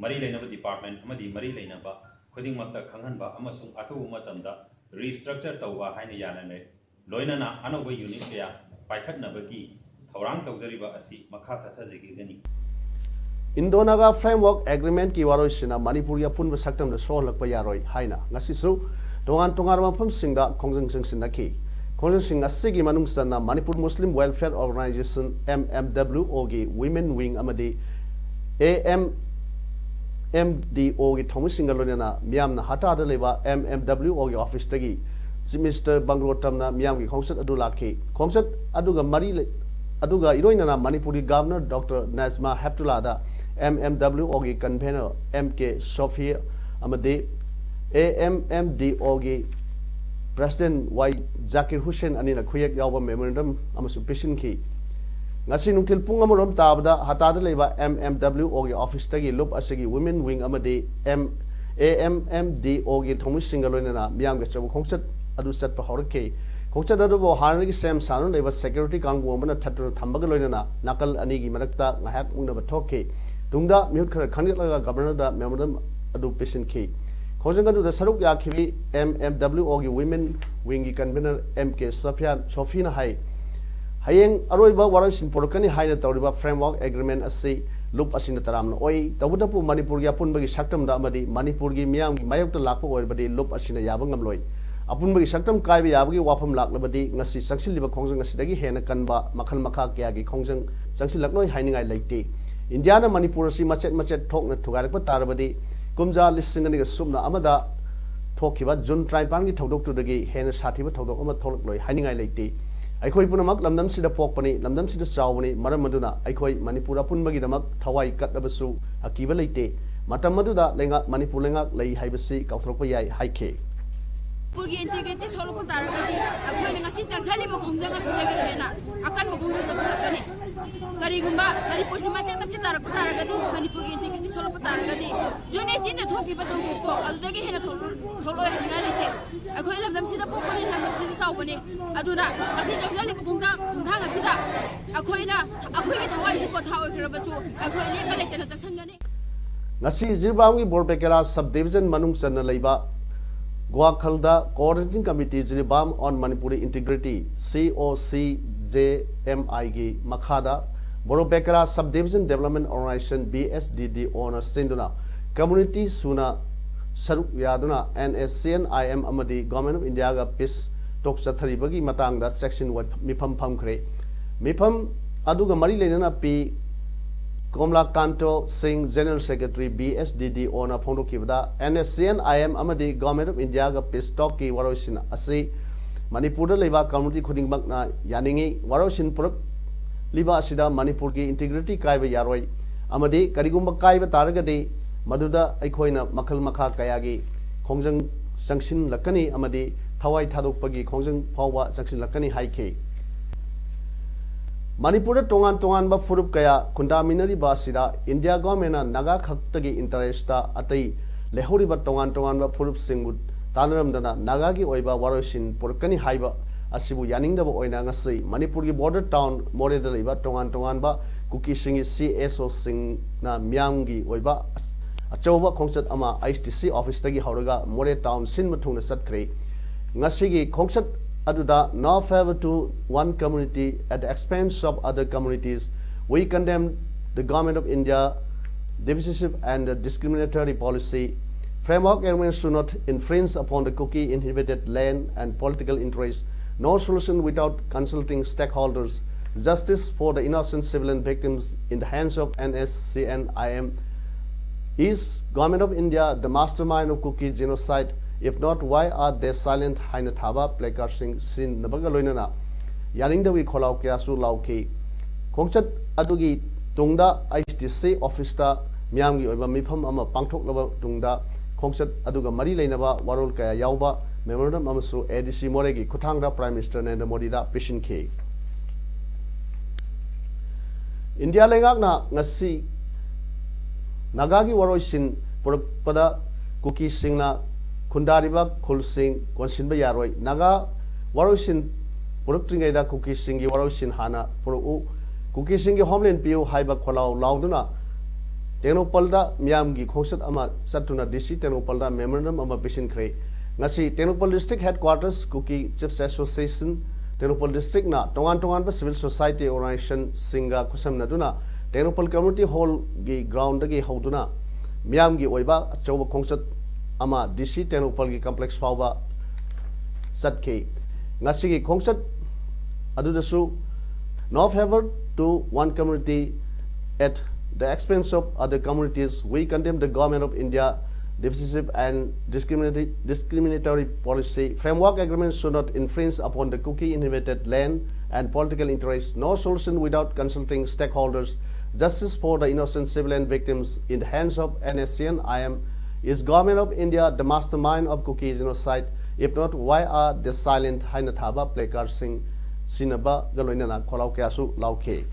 ꯃꯔꯤ ꯂꯩꯅꯕ department ꯑꯃꯗꯤ ꯃꯔꯤ ꯂꯩꯅꯕ ꯈꯨꯗꯤꯡꯃꯛꯇ ꯈꯪꯍꯟꯕ ꯑꯃꯁꯨꯡ ꯑꯊꯨꯕ ꯃꯇꯝꯗ ꯔꯤꯁꯇ꯭ꯔꯛꯆꯔ ꯇꯧꯕ ꯍꯥꯏꯅ ꯌꯥꯅꯔꯦ꯫ ꯂꯣꯏꯅꯅ ꯑꯅꯧꯕ ꯌꯨꯅꯤꯠ ꯀꯌꯥ ꯄꯥꯏꯈꯠꯅꯕꯒꯤ ꯊꯧꯔꯥꯡ ꯇꯧꯖꯔꯤꯕ ꯑꯁꯤ ꯃꯈꯥ ꯆꯠꯊꯖꯈꯤꯒꯅꯤ꯫ ꯏꯟꯗꯣ ꯅꯥꯒꯥ ꯐ꯭ꯔꯦꯝꯋꯔꯛ ꯑꯦꯒ꯭ꯔꯤꯃꯦꯟꯠꯀꯤ ꯋꯥꯔꯣꯏꯁꯤꯅ ꯃꯅꯤꯄꯨꯔꯒꯤ ꯑꯄꯨꯟꯕ ꯁꯛꯇꯝꯗ ꯁꯣꯛꯍꯜꯂꯛꯄ ꯌꯥꯔꯣꯏ ꯍꯥꯏꯅ ꯉꯁꯤꯁꯨ ꯇꯣꯉꯥꯟ ꯇꯣꯉꯥꯟꯕ ꯃꯐꯝꯁꯤꯡꯗ ꯈꯣꯡꯖꯪꯁꯤꯡ ꯁꯤꯟꯅꯈꯤ꯫ ꯈꯣꯡꯖꯪꯁꯤꯡ ꯑꯁꯤꯒꯤ ꯃꯅꯨꯡ ꯆꯟꯅ Manipur Muslim welfare organisation, M M W ꯑꯣꯒꯤ ꯋꯤꯃꯦꯟ ꯋꯤꯡ ꯑꯃꯗꯤ ꯑꯦ ꯑꯦꯝ ꯑꯦꯝ ꯗꯤ ꯑꯣꯒꯤ ꯊꯧꯃꯤꯁꯤꯡꯒ ꯂꯣꯏꯅꯅ ꯃꯤꯌꯥꯝꯅ ꯍꯇꯥꯗ ꯂꯩꯕ ꯑꯦꯝ ꯑꯦꯝ ꯗꯕ꯭ꯂꯤꯎ ꯑꯣꯒꯤ ꯑꯣꯐꯤꯁꯇꯒꯤ ꯆꯤꯐ ꯃꯤꯅꯤꯁꯇꯔ ꯕꯪꯒꯂꯣꯇꯝꯅ ꯃꯤꯌꯥꯝꯒꯤ ꯈꯣꯡꯆꯠ ꯑꯗꯨ ꯂꯥꯛꯈꯤ꯫ ꯈꯣꯡꯆꯠ ꯑꯗꯨꯒ ꯃꯔꯤ ꯂꯩ-, ꯑꯗꯨꯒ ꯏꯔꯣꯏꯅꯅ ꯃꯅꯤꯄꯨꯔꯒꯤ ꯒꯚꯔꯅꯔ ꯗꯣꯛꯇꯔ ꯅꯖꯃꯥ ꯍꯦꯞꯇꯨꯂꯥꯗ ꯑꯦꯝ ꯑꯦꯝ ꯗꯕ꯭ꯂꯤꯎ ꯑꯣꯒꯤ ꯀꯟꯚꯦꯅꯔ ꯑꯦꯝ ꯀꯦ ꯁꯣꯐꯤ ꯑꯃꯗꯤ ꯑꯦ ꯑꯦꯝ ꯑꯦꯝ ꯗꯤ ꯑꯣꯒꯤ ꯄ꯭ꯔꯦꯁꯤꯗꯦꯟꯠ ꯋꯥꯏ ꯖꯥꯀꯤꯔ ꯍꯨꯁꯦꯟ ꯑꯅꯤꯅ ꯈꯨꯌꯦꯛ ꯌꯥꯎꯕ ꯃꯦꯃꯣꯔꯦꯟꯗꯝ ꯑꯃꯁꯨ ꯄꯤꯁꯤꯟꯈꯤ꯫ ꯉꯁꯤ ꯅꯨꯡꯊꯤꯜ ꯄꯨꯡ ꯑꯃꯔꯣꯝ ꯇꯥꯕꯗ ꯍꯇꯥꯗ ꯂꯩꯕ ꯑꯦꯝ ꯑꯦꯝ ꯗꯕ꯭ꯂꯤꯎ ꯑꯣꯒꯤ ꯑꯣꯐꯤꯁꯇꯒꯤ ꯂꯨꯞ ꯑꯁꯤꯒꯤ ꯋꯤꯃꯦꯟ ꯋꯤꯡ ꯑꯃꯗꯤ M A M M D ꯑꯣꯒꯤ ꯊꯧꯃꯤꯁꯤꯡꯒ ꯂꯣꯏꯅꯅ ꯃꯤꯌꯥꯝꯒꯤ ꯑꯆꯧꯕ ꯈꯣꯡꯆꯠ ꯑꯗꯨ ꯆꯠꯄ ꯍꯧꯔꯛꯈꯤ꯫ ꯈꯣꯡꯆꯠ ꯑꯗꯨꯕꯨ ꯍꯥꯟꯅꯗꯒꯤ ꯁꯦꯝ ꯁꯥꯗꯨꯅ ꯂꯩꯕ ꯁꯦꯀ꯭ꯌꯨꯔꯤꯇꯤ ꯀꯥꯡꯕꯨ ꯑꯃꯅ ꯊꯠꯇꯨꯅ ꯊꯝꯕꯒ ꯂꯣꯏꯅꯅ ꯅꯥꯀꯜ ꯑꯅꯤꯒꯤ ꯃꯔꯛꯇ ꯉꯥꯏꯍꯥꯛ ꯃꯨꯛꯅꯕ ꯊꯣꯛꯈꯤ꯫ ꯇꯨꯡꯗ ꯃꯤꯍꯨꯠ ꯈꯔ ꯈꯟꯒꯠꯂꯒ ꯒꯚꯔꯅꯔꯗ ꯃꯦꯃꯣꯔꯦꯟꯗꯝ ꯑꯗꯨ ꯄꯤꯁꯤꯟꯈꯤ꯫ ꯈꯣꯡꯖꯪ ꯑꯗꯨꯗ ꯁꯔꯨꯛ ꯌꯥꯈꯤꯕꯤ ꯑꯦꯝ ꯑꯦꯝ ꯗꯕ꯭ꯂꯤꯎ ꯑꯣꯒꯤ ꯋꯤꯃꯦꯟ ꯋꯤꯡꯒꯤ ꯀꯟꯚꯦꯅꯔ ꯑꯦꯝ ꯀꯦ ꯁꯣꯐꯤꯌꯥ, ꯁꯣꯐꯤꯅ ꯍꯥꯏ, ꯍꯌꯦꯡ ꯑꯔꯣꯏꯕ ꯋꯥꯔꯣꯏꯁꯤꯟ ꯄꯨꯔꯛꯀꯅꯤ ꯍꯥꯏꯅ ꯇꯧꯔꯤꯕ ꯐ꯭ꯔꯦꯝꯋꯔꯛ ꯑꯦꯒ꯭ꯔꯤꯃꯦꯟ ꯑꯁꯤ ꯂꯨꯞ ꯑꯁꯤꯅ ꯇꯔꯥꯝꯅ ꯑꯣꯏ꯫ ꯇꯧꯕꯇꯕꯨ ꯃꯅꯤꯄꯨꯔꯒꯤ ꯑꯄꯨꯟꯕꯒꯤ ꯁꯛꯇꯝꯗ ꯑꯃꯗꯤ ꯃꯅꯤꯄꯨꯔꯒꯤ ꯃꯤꯌꯥꯝꯒꯤ ꯃꯥꯌꯣꯛꯇ ꯂꯥꯛꯄ ꯑꯣꯏꯔꯕꯗꯤ ꯂꯨꯞ ꯑꯁꯤꯅ ꯌꯥꯕ ꯉꯝꯂꯣꯏ꯫ ꯑꯄꯨꯟꯕꯒꯤ ꯁꯛꯇꯝ ꯀꯥꯏꯕ ꯌꯥꯕꯒꯤ ꯋꯥꯐꯝ ꯂꯥꯛꯂꯕꯗꯤ ꯉꯁꯤ ꯆꯪꯁꯤꯜꯂꯤꯕ ꯈꯣꯡꯖꯪ ꯑꯁꯤꯗꯒꯤ ꯍꯦꯟꯅ ꯀꯟꯕ ꯃꯈꯜ ꯃꯈꯥ ꯀꯌꯥꯒꯤ ꯈꯣꯡꯖꯪ ꯆꯪꯁꯤꯜꯂꯛꯂꯣꯏ ꯍꯥꯏꯅꯤꯡꯉꯥꯏ ꯂꯩꯇꯦ꯫ ꯏꯟꯗꯤꯌꯥꯅ ꯃꯅꯤꯄꯨꯔ ꯑꯁꯤ ꯃꯆꯦꯠ ꯃꯆꯦꯠ ꯊꯣꯛꯅ ꯊꯨꯒꯥꯏꯔꯛꯄ ꯇꯥꯔꯕꯗꯤ ꯀꯨꯝꯖꯥ ꯂꯤꯁꯤꯡ ꯑꯅꯤꯒ ꯁꯨꯞꯅ ꯑꯃꯗ ꯊꯣꯛꯈꯤꯕ ꯖꯨꯟ ꯇꯔꯥꯅꯤꯄꯥꯟꯒꯤ ꯊꯧꯗꯣꯛꯇꯨꯗꯒꯤ ꯍꯦꯟꯅ ꯁꯥꯊꯤꯕ ꯊꯧꯗꯣꯛ ꯑꯃ ꯊꯣꯛꯂꯛꯂꯣꯏ ꯍꯥꯏꯅꯤꯡꯉꯥꯏ ꯂꯩꯇꯦ꯫ ꯑꯩꯈꯣꯏ ꯄꯨꯝꯅꯃꯛ ꯂꯝꯗꯝꯁꯤꯗ ꯄꯣꯛꯄꯅꯤ, ꯂꯝꯗꯝꯁꯤꯗ ꯆꯥꯎꯕꯅꯤ, ꯃꯔꯝ ꯑꯗꯨꯅ ꯑꯩꯈꯣꯏ ꯃꯅꯤꯄꯨꯔ ꯑꯄꯨꯟꯕꯒꯤꯗꯃꯛ ꯊꯋꯥꯏ ꯀꯠꯂꯕꯁꯨ ꯑꯀꯤꯕ ꯂꯩꯇꯦ꯫ ꯃꯇꯝ ꯑꯗꯨꯗ ꯂꯩꯉꯥꯛ, ꯃꯅꯤꯄꯨꯔ ꯂꯩꯉꯥꯛ ꯂꯩ ꯍꯥꯏꯕꯁꯤ ꯀꯥꯎꯊꯣꯛꯄ ꯌꯥꯏ ꯍꯥꯏꯈꯤ꯫ ꯃꯅꯤꯄꯨꯔꯒꯤ ꯏꯟꯇꯤꯒ꯭ꯔꯤꯇꯤ ꯁꯣꯛꯂꯛꯄ ꯇꯥꯔꯒꯗꯤ ꯑꯩꯈꯣꯏꯅ ꯉꯁꯤ ꯆꯪꯁꯤꯜꯂꯤꯕ ꯈꯣꯡꯖꯪ ꯑꯁꯤꯗꯒꯤ ꯍꯦꯟꯅ ꯑꯀꯟꯕ ꯈꯣꯡꯖꯪ ꯆꯪꯁꯤꯜꯂꯛꯀꯅꯤ꯫ ꯀꯔꯤꯒꯨꯝꯕ ꯃꯅꯤꯄꯨꯔꯁꯤ ꯃꯆꯦꯠ ꯃꯆꯦꯠ ꯇꯥꯔꯛꯄ ꯇꯥꯔꯒꯗꯤ, ꯃꯅꯤꯄꯨꯔꯒꯤ ꯏꯟꯇꯤꯒ꯭ꯔꯤꯇꯤ ꯁꯣꯛꯂꯛꯄ ꯇꯥꯔꯒꯗꯤ, ꯖꯨꯟ ꯑꯩꯠꯇꯤꯟꯗ ꯊꯣꯛꯈꯤꯕ ꯊꯧꯗꯣꯛꯇꯣ ꯑꯗꯨꯗꯒꯤ ꯍꯦꯟꯅ ꯊꯣꯛ-, ꯊꯣꯛꯂꯛꯑꯣꯏ ꯍꯥꯏꯅꯤꯡꯉꯥꯏ ꯂꯩꯇꯦ꯫ ꯑꯩꯈꯣꯏ ꯂꯝꯗꯝꯁꯤꯗ ꯄꯣꯛꯄꯅꯤ, ꯂꯝꯗꯝꯁꯤꯗ ꯆꯥꯎꯕꯅꯤ꯫ ꯑꯗꯨꯅ ꯉꯁꯤ ꯆꯪꯁꯤꯜꯂꯤꯕ ꯈꯣꯡꯊꯥꯡ, ꯈꯣꯡꯊꯥꯡ ꯑꯁꯤꯗ ꯑꯩꯈꯣꯏꯅ, ꯑꯩꯈꯣꯏꯒꯤ ꯊꯋꯥꯏꯁꯤ ꯄꯣꯊꯥ ꯑꯣꯏꯈ꯭ꯔꯕꯁꯨ ꯑꯩꯈꯣꯏ ꯂꯦꯞꯄ ꯂꯩꯇꯅ ꯆꯪꯁꯤꯟꯒꯅꯤ꯫ ꯉꯁꯤ ꯖꯤꯔꯤꯕꯥꯝꯒꯤ ꯕꯣꯔꯕꯦꯀꯦꯔꯥ ꯁꯕ ꯗꯤꯕꯤꯖꯟ ꯃꯅꯨꯡ ꯆꯟꯅ ꯂꯩꯕ ꯒ꯭ꯋꯥꯈꯜꯗ Coordinating Committee Jiribam on Manipuri Integrity, C O C J M I ꯒꯤ ꯃꯈꯥꯗ ꯕꯣꯔꯣꯕꯦꯀꯦꯔꯥ Sub Division Development Organization, B S D D O ꯅ ꯁꯤꯟꯗꯨꯅ community ꯁꯨꯅ ꯁꯔꯨꯛ ꯌꯥꯗꯨꯅ N S C N I M ꯑꯃꯗꯤ Government of India ꯒ peace talk ꯆꯠꯊꯔꯤꯕꯒꯤ ꯃꯇꯥꯡꯗ ꯆꯦꯛꯁꯤꯟ ꯋꯥ-, ꯃꯤꯐꯝ ꯐꯝꯈ꯭ꯔꯦ꯫ ꯃꯤꯐꯝ ꯑꯗꯨꯒ ꯃꯔꯤ ꯂꯩꯅꯅ ꯄꯤ ꯀꯣꯝꯂꯥꯀꯥꯟꯇꯣ ꯁꯤꯡ, General Secretary, B S D D O ꯅ ꯐꯣꯡꯗꯣꯛꯈꯤꯕꯗ, N S C N I M ꯑꯃꯗꯤ Government of India ꯒ peace talk ꯀꯤ ꯋꯥꯔꯣꯏꯁꯤꯟ ꯑꯁꯤ ꯃꯅꯤꯄꯨꯔꯗ ꯂꯩꯕ community ꯈꯨꯗꯤꯡꯃꯛꯅ ꯌꯥꯅꯤꯡꯏ꯫ ꯋꯥꯔꯣꯏꯁꯤꯟ ꯄꯨꯔꯛꯂꯤꯕ ꯑꯁꯤꯗ ꯃꯅꯤꯄꯨꯔꯒꯤ integrity ꯀꯥꯏꯕ ꯌꯥꯔꯣꯏ ꯑꯃꯗꯤ ꯀꯔꯤꯒꯨꯝꯕ ꯀꯥꯏꯕ ꯇꯥꯔꯒꯗꯤ ꯃꯗꯨꯗ ꯑꯩꯈꯣꯏꯅ ꯃꯈꯜ ꯃꯈꯥ ꯀꯌꯥꯒꯤ ꯈꯣꯡꯖꯪ ꯆꯪꯁꯤꯜꯂꯛꯀꯅꯤ ꯑꯃꯗꯤ ꯊꯋꯥꯏ ꯊꯥꯗꯣꯛꯄꯒꯤ ꯈꯣꯡꯖꯪ ꯐꯥꯎꯕ ꯆꯪꯁꯤꯜꯂꯛꯀꯅꯤ ꯍꯥꯏꯈꯤ꯫ ꯃꯅꯤꯄꯨꯔꯗ ꯇꯣꯉꯥꯟ ꯇꯣꯉꯥꯟꯕ ꯐꯨꯔꯨꯞ ꯀꯌꯥ ꯈꯨꯟꯗꯥꯃꯤꯟꯅꯔꯤꯕ ꯑꯁꯤꯗ India Government ꯅ ꯅꯥꯒꯥ ꯈꯛꯇꯒꯤ interest ꯑꯇꯩ ꯂꯩꯍꯧꯔꯤꯕ ꯇꯣꯉꯥꯟ ꯇꯣꯉꯥꯟꯕ ꯐꯨꯔꯨꯞꯁꯤꯡꯕꯨ ꯇꯥꯟꯅꯔꯝꯗꯅ ꯅꯥꯒꯥꯒꯤ ꯑꯣꯏꯕ ꯋꯥꯔꯣꯏꯁꯤꯟ ꯄꯨꯔꯛꯀꯅꯤ ꯍꯥꯏꯕ ꯑꯁꯤꯕꯨ ꯌꯥꯅꯤꯡꯗꯕ ꯑꯣꯏꯅ ꯉꯁꯤ ꯃꯅꯤꯄꯨꯔꯒꯤ border town ꯃꯣꯔꯦꯗ ꯂꯩꯕ ꯇꯣꯉꯥꯟ ꯇꯣꯉꯥꯟꯕ ꯀꯨꯀꯤꯁꯤꯡꯒꯤ C S O ꯁꯤꯡꯅ ꯃꯤꯌꯥꯝꯒꯤ ꯑꯣꯏꯕ ꯑꯆꯧꯕ ꯈꯣꯡꯆꯠ ꯑꯃ I T C office ꯇꯒꯤ ꯍꯧꯔꯒ ꯃꯣꯔꯦ town ꯁꯤꯟꯕ ꯊꯨꯡꯅ ꯆꯠꯈ꯭ꯔꯦ꯫ ꯉꯁꯤꯒꯤ ꯈꯣꯡꯆꯠ ꯑꯗꯨꯗ "No favor to one community at the expense of other communities. We condemn the Government of India divisive and discriminatory policy. Framework agreements should not infringe upon the Kuki inhabited land and political interests. No solution without consulting stakeholders. Justice for the innocent civilian victims in the hands of N S C N I M. Is Government of India the mastermind of Kuki genocide? If not, why are they silent?" ꯍꯥꯏꯅ ꯊꯥꯕ placard ꯁꯤꯡ ꯁꯤꯖꯤꯟꯅꯕꯒ ꯂꯣꯏꯅꯅ ꯌꯥꯅꯤꯡꯗꯕꯒꯤ ꯈꯣꯜꯂꯥꯎ ꯀꯌꯥꯁꯨ ꯂꯥꯎꯈꯤ꯫ ꯈꯣꯡꯆꯠ ꯑꯗꯨꯒꯤ ꯇꯨꯡꯗ I T C office ꯇ ꯃꯤꯌꯥꯝꯒꯤ ꯑꯣꯏꯕ ꯃꯤꯐꯝ ꯑꯃ ꯄꯥꯡꯊꯣꯛꯂꯕ ꯇꯨꯡꯗ, ꯈꯣꯡꯆꯠ ꯑꯗꯨꯒ ꯃꯔꯤ ꯂꯩꯅꯕ ꯋꯥꯔꯣꯜ ꯀꯌꯥ ꯌꯥꯎꯕ memorandum ꯑꯃꯁꯨ A D C ꯃꯣꯔꯦꯒꯤ ꯈꯨꯠꯊꯥꯡꯗ Prime Minister ꯅꯔꯦꯟꯗ꯭ꯔ ꯃꯣꯗꯤꯗ ꯄꯤꯁꯤꯟꯈꯤ꯫ ꯏꯟꯗꯤꯌꯥ ꯂꯩꯉꯥꯛꯅ ꯉꯁꯤ ꯅꯥꯒꯥꯒꯤ ꯋꯥꯔꯣꯏꯁꯤꯟ ꯄꯨꯔꯛꯄꯗ ꯀꯨꯀꯤꯁꯤꯡꯅ ꯈꯨꯟꯗꯥꯔꯤꯕ ꯈꯨꯜꯁꯤꯡ ꯀꯣꯟꯁꯤꯟꯕ ꯌꯥꯔꯣꯏ꯫ ꯅꯥꯒꯥ ꯋꯥꯔꯣꯏꯁꯤꯟ ꯄꯨꯔꯛꯇ꯭ꯔꯤꯉꯩꯗ ꯀꯨꯀꯤꯁꯤꯡꯒꯤ ꯋꯥꯔꯣꯏꯁꯤꯟ ꯍꯥꯟꯅ ꯄꯨꯔꯛꯎ, ꯀꯨꯀꯤꯁꯤꯡꯒꯤ homeland ꯄꯤꯌꯨ ꯍꯥꯏꯕ ꯈꯣꯜꯂꯥꯎ ꯂꯥꯎꯗꯨꯅ ꯇꯦꯡꯅꯧꯄꯜꯗ ꯃꯤꯌꯥꯝꯒꯤ ꯈꯣꯡꯆꯠ ꯑꯃ ꯆꯠꯇꯨꯅ D C ꯇꯦꯡꯅꯧꯄꯜꯗ memorandum ꯑꯃ ꯄꯤꯁꯤꯟꯈ꯭ꯔꯦ꯫ ꯉꯁꯤ Tengnoupal District Headquarters Kuki Chiefs Association Tengnoupal district ꯅ ꯇꯣꯉꯥꯟ ꯇꯣꯉꯥꯟꯕ civil society organization ꯁꯤꯡꯒ ꯈꯨꯠꯁꯝꯅꯗꯨꯅ ꯇꯦꯡꯅꯧꯄꯜ Community Hall ꯒꯤ ground ꯗꯒꯤ ꯍꯧꯗꯨꯅ ꯃꯤꯌꯥꯝꯒꯤ ꯑꯣꯏꯕ ꯑꯆꯧꯕ ꯈꯣꯡꯆꯠ ꯑꯃ D C ꯇꯦꯡꯅꯧꯄꯜꯒꯤ complex ꯐꯥꯎꯕ ꯆꯠꯈꯤ꯫ ꯉꯁꯤꯒꯤ ꯈꯣꯡꯆꯠ ꯑꯗꯨꯗꯁꯨ "No favor to one community at the expense of other communities. We condemn the Government of India divisive and discriminatory, discriminatory policy. Framework agreement should not infringe upon the Kuki inhabited land and political interests. No solution without consulting stakeholders. Justice for the innocent civilian victims in the hands of N S C N I M. Is Government of India the mastermind of Kuki genocide? If not, why are they silent?" ꯍꯥꯏꯅ ꯊꯥꯕ placard ꯁꯤꯡ ꯁꯤꯖꯤꯟꯅꯕꯒ ꯂꯣꯏꯅꯅ ꯈꯣꯜꯂꯥꯎ ꯀꯌꯥꯁꯨ ꯂꯥꯎꯈꯤ꯫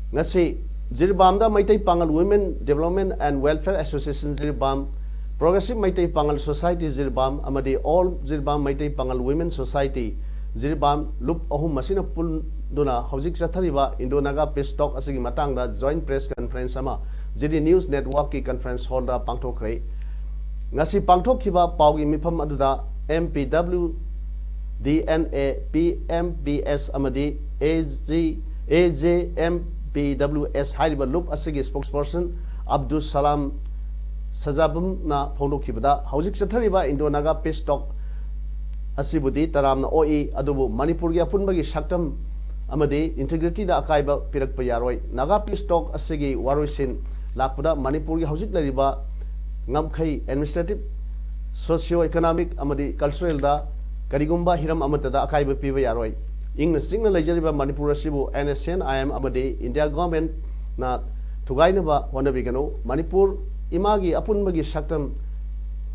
ꯉꯁꯤ ꯖꯤꯔꯤꯕꯥꯝꯗ ꯃꯩꯇꯩ ꯄꯥꯉꯜ Women Development and Welfare Association Jiribam, Progressive Meitei Pangal Society Jiribam ꯑꯃꯗꯤ All ꯖꯤꯔꯤꯕꯥꯝ ꯃꯩꯇꯩ ꯄꯥꯉꯜ Women Society ꯖꯤꯔꯤꯕꯥꯝ ꯂꯨꯞ ꯑꯍꯨꯝ ꯑꯁꯤꯅ ꯄꯨꯟꯗꯨꯅ ꯍꯧꯖꯤꯛ ꯆꯠꯊꯔꯤꯕ Indo Naga Peace Talk ꯑꯁꯤꯒꯤ ꯃꯇꯥꯡꯗ joint press conference ꯑꯃ G D News Network ꯀꯤ conference hall ꯗ ꯄꯥꯡꯊꯣꯛꯈ꯭ꯔꯦ꯫ ꯉꯁꯤ ꯄꯥꯡꯊꯣꯛꯈꯤꯕ ꯄꯥꯎꯒꯤ ꯃꯤꯐꯝ ꯑꯗꯨꯗ M P W D N A, P M P S ꯑꯃꯗꯤ A G, A J M P W S ꯍꯥꯏꯔꯤꯕ ꯂꯨꯞ ꯑꯁꯤꯒꯤ spokesperson ꯑꯕꯗꯨꯜ ꯁꯂꯥꯝ ꯁꯖꯥꯕꯝꯅ ꯐꯣꯡꯗꯣꯛꯈꯤꯕꯗ, ꯍꯧꯖꯤꯛ ꯆꯠꯊꯔꯤꯕ Indo Naga Peace Talk ꯑꯁꯤꯕꯨꯗꯤ ꯇꯔꯥꯝꯅ ꯑꯣꯛꯏ, ꯑꯗꯨꯕꯨ ꯃꯅꯤꯄꯨꯔꯒꯤ ꯑꯄꯨꯟꯕꯒꯤ ꯁꯛꯇꯝ ꯑꯃꯗꯤ integrity ꯗ ꯑꯀꯥꯏꯕ ꯄꯤꯔꯛꯄ ꯌꯥꯔꯣꯏ꯫ Naga Peace Talk ꯑꯁꯤꯒꯤ ꯋꯥꯔꯣꯏꯁꯤꯟ ꯂꯥꯛꯄꯗ ꯃꯅꯤꯄꯨꯔꯒꯤ ꯍꯧꯖꯤꯛ ꯂꯩꯔꯤꯕ ꯉꯝꯈꯩ, administrative, socio economic ꯑꯃꯗꯤ cultural ꯗ ꯀꯔꯤꯒꯨꯝꯕ ꯍꯤꯔꯝ ꯑꯃꯠꯇꯗ ꯑꯀꯥꯏꯕ ꯄꯤꯕ ꯌꯥꯔꯣꯏ꯫ ꯏꯪꯅ ꯆꯤꯛꯅ ꯂꯩꯖꯔꯤꯕ ꯃꯅꯤꯄꯨꯔ ꯑꯁꯤꯕꯨ N S C N I M ꯑꯃꯗꯤ India Government ꯅ ꯊꯨꯒꯥꯏꯅꯕ ꯍꯣꯠꯅꯕꯤꯒꯅꯨ꯫ ꯃꯅꯤꯄꯨꯔ ꯏꯃꯥꯒꯤ ꯑꯄꯨꯟꯕꯒꯤ ꯁꯛꯇꯝ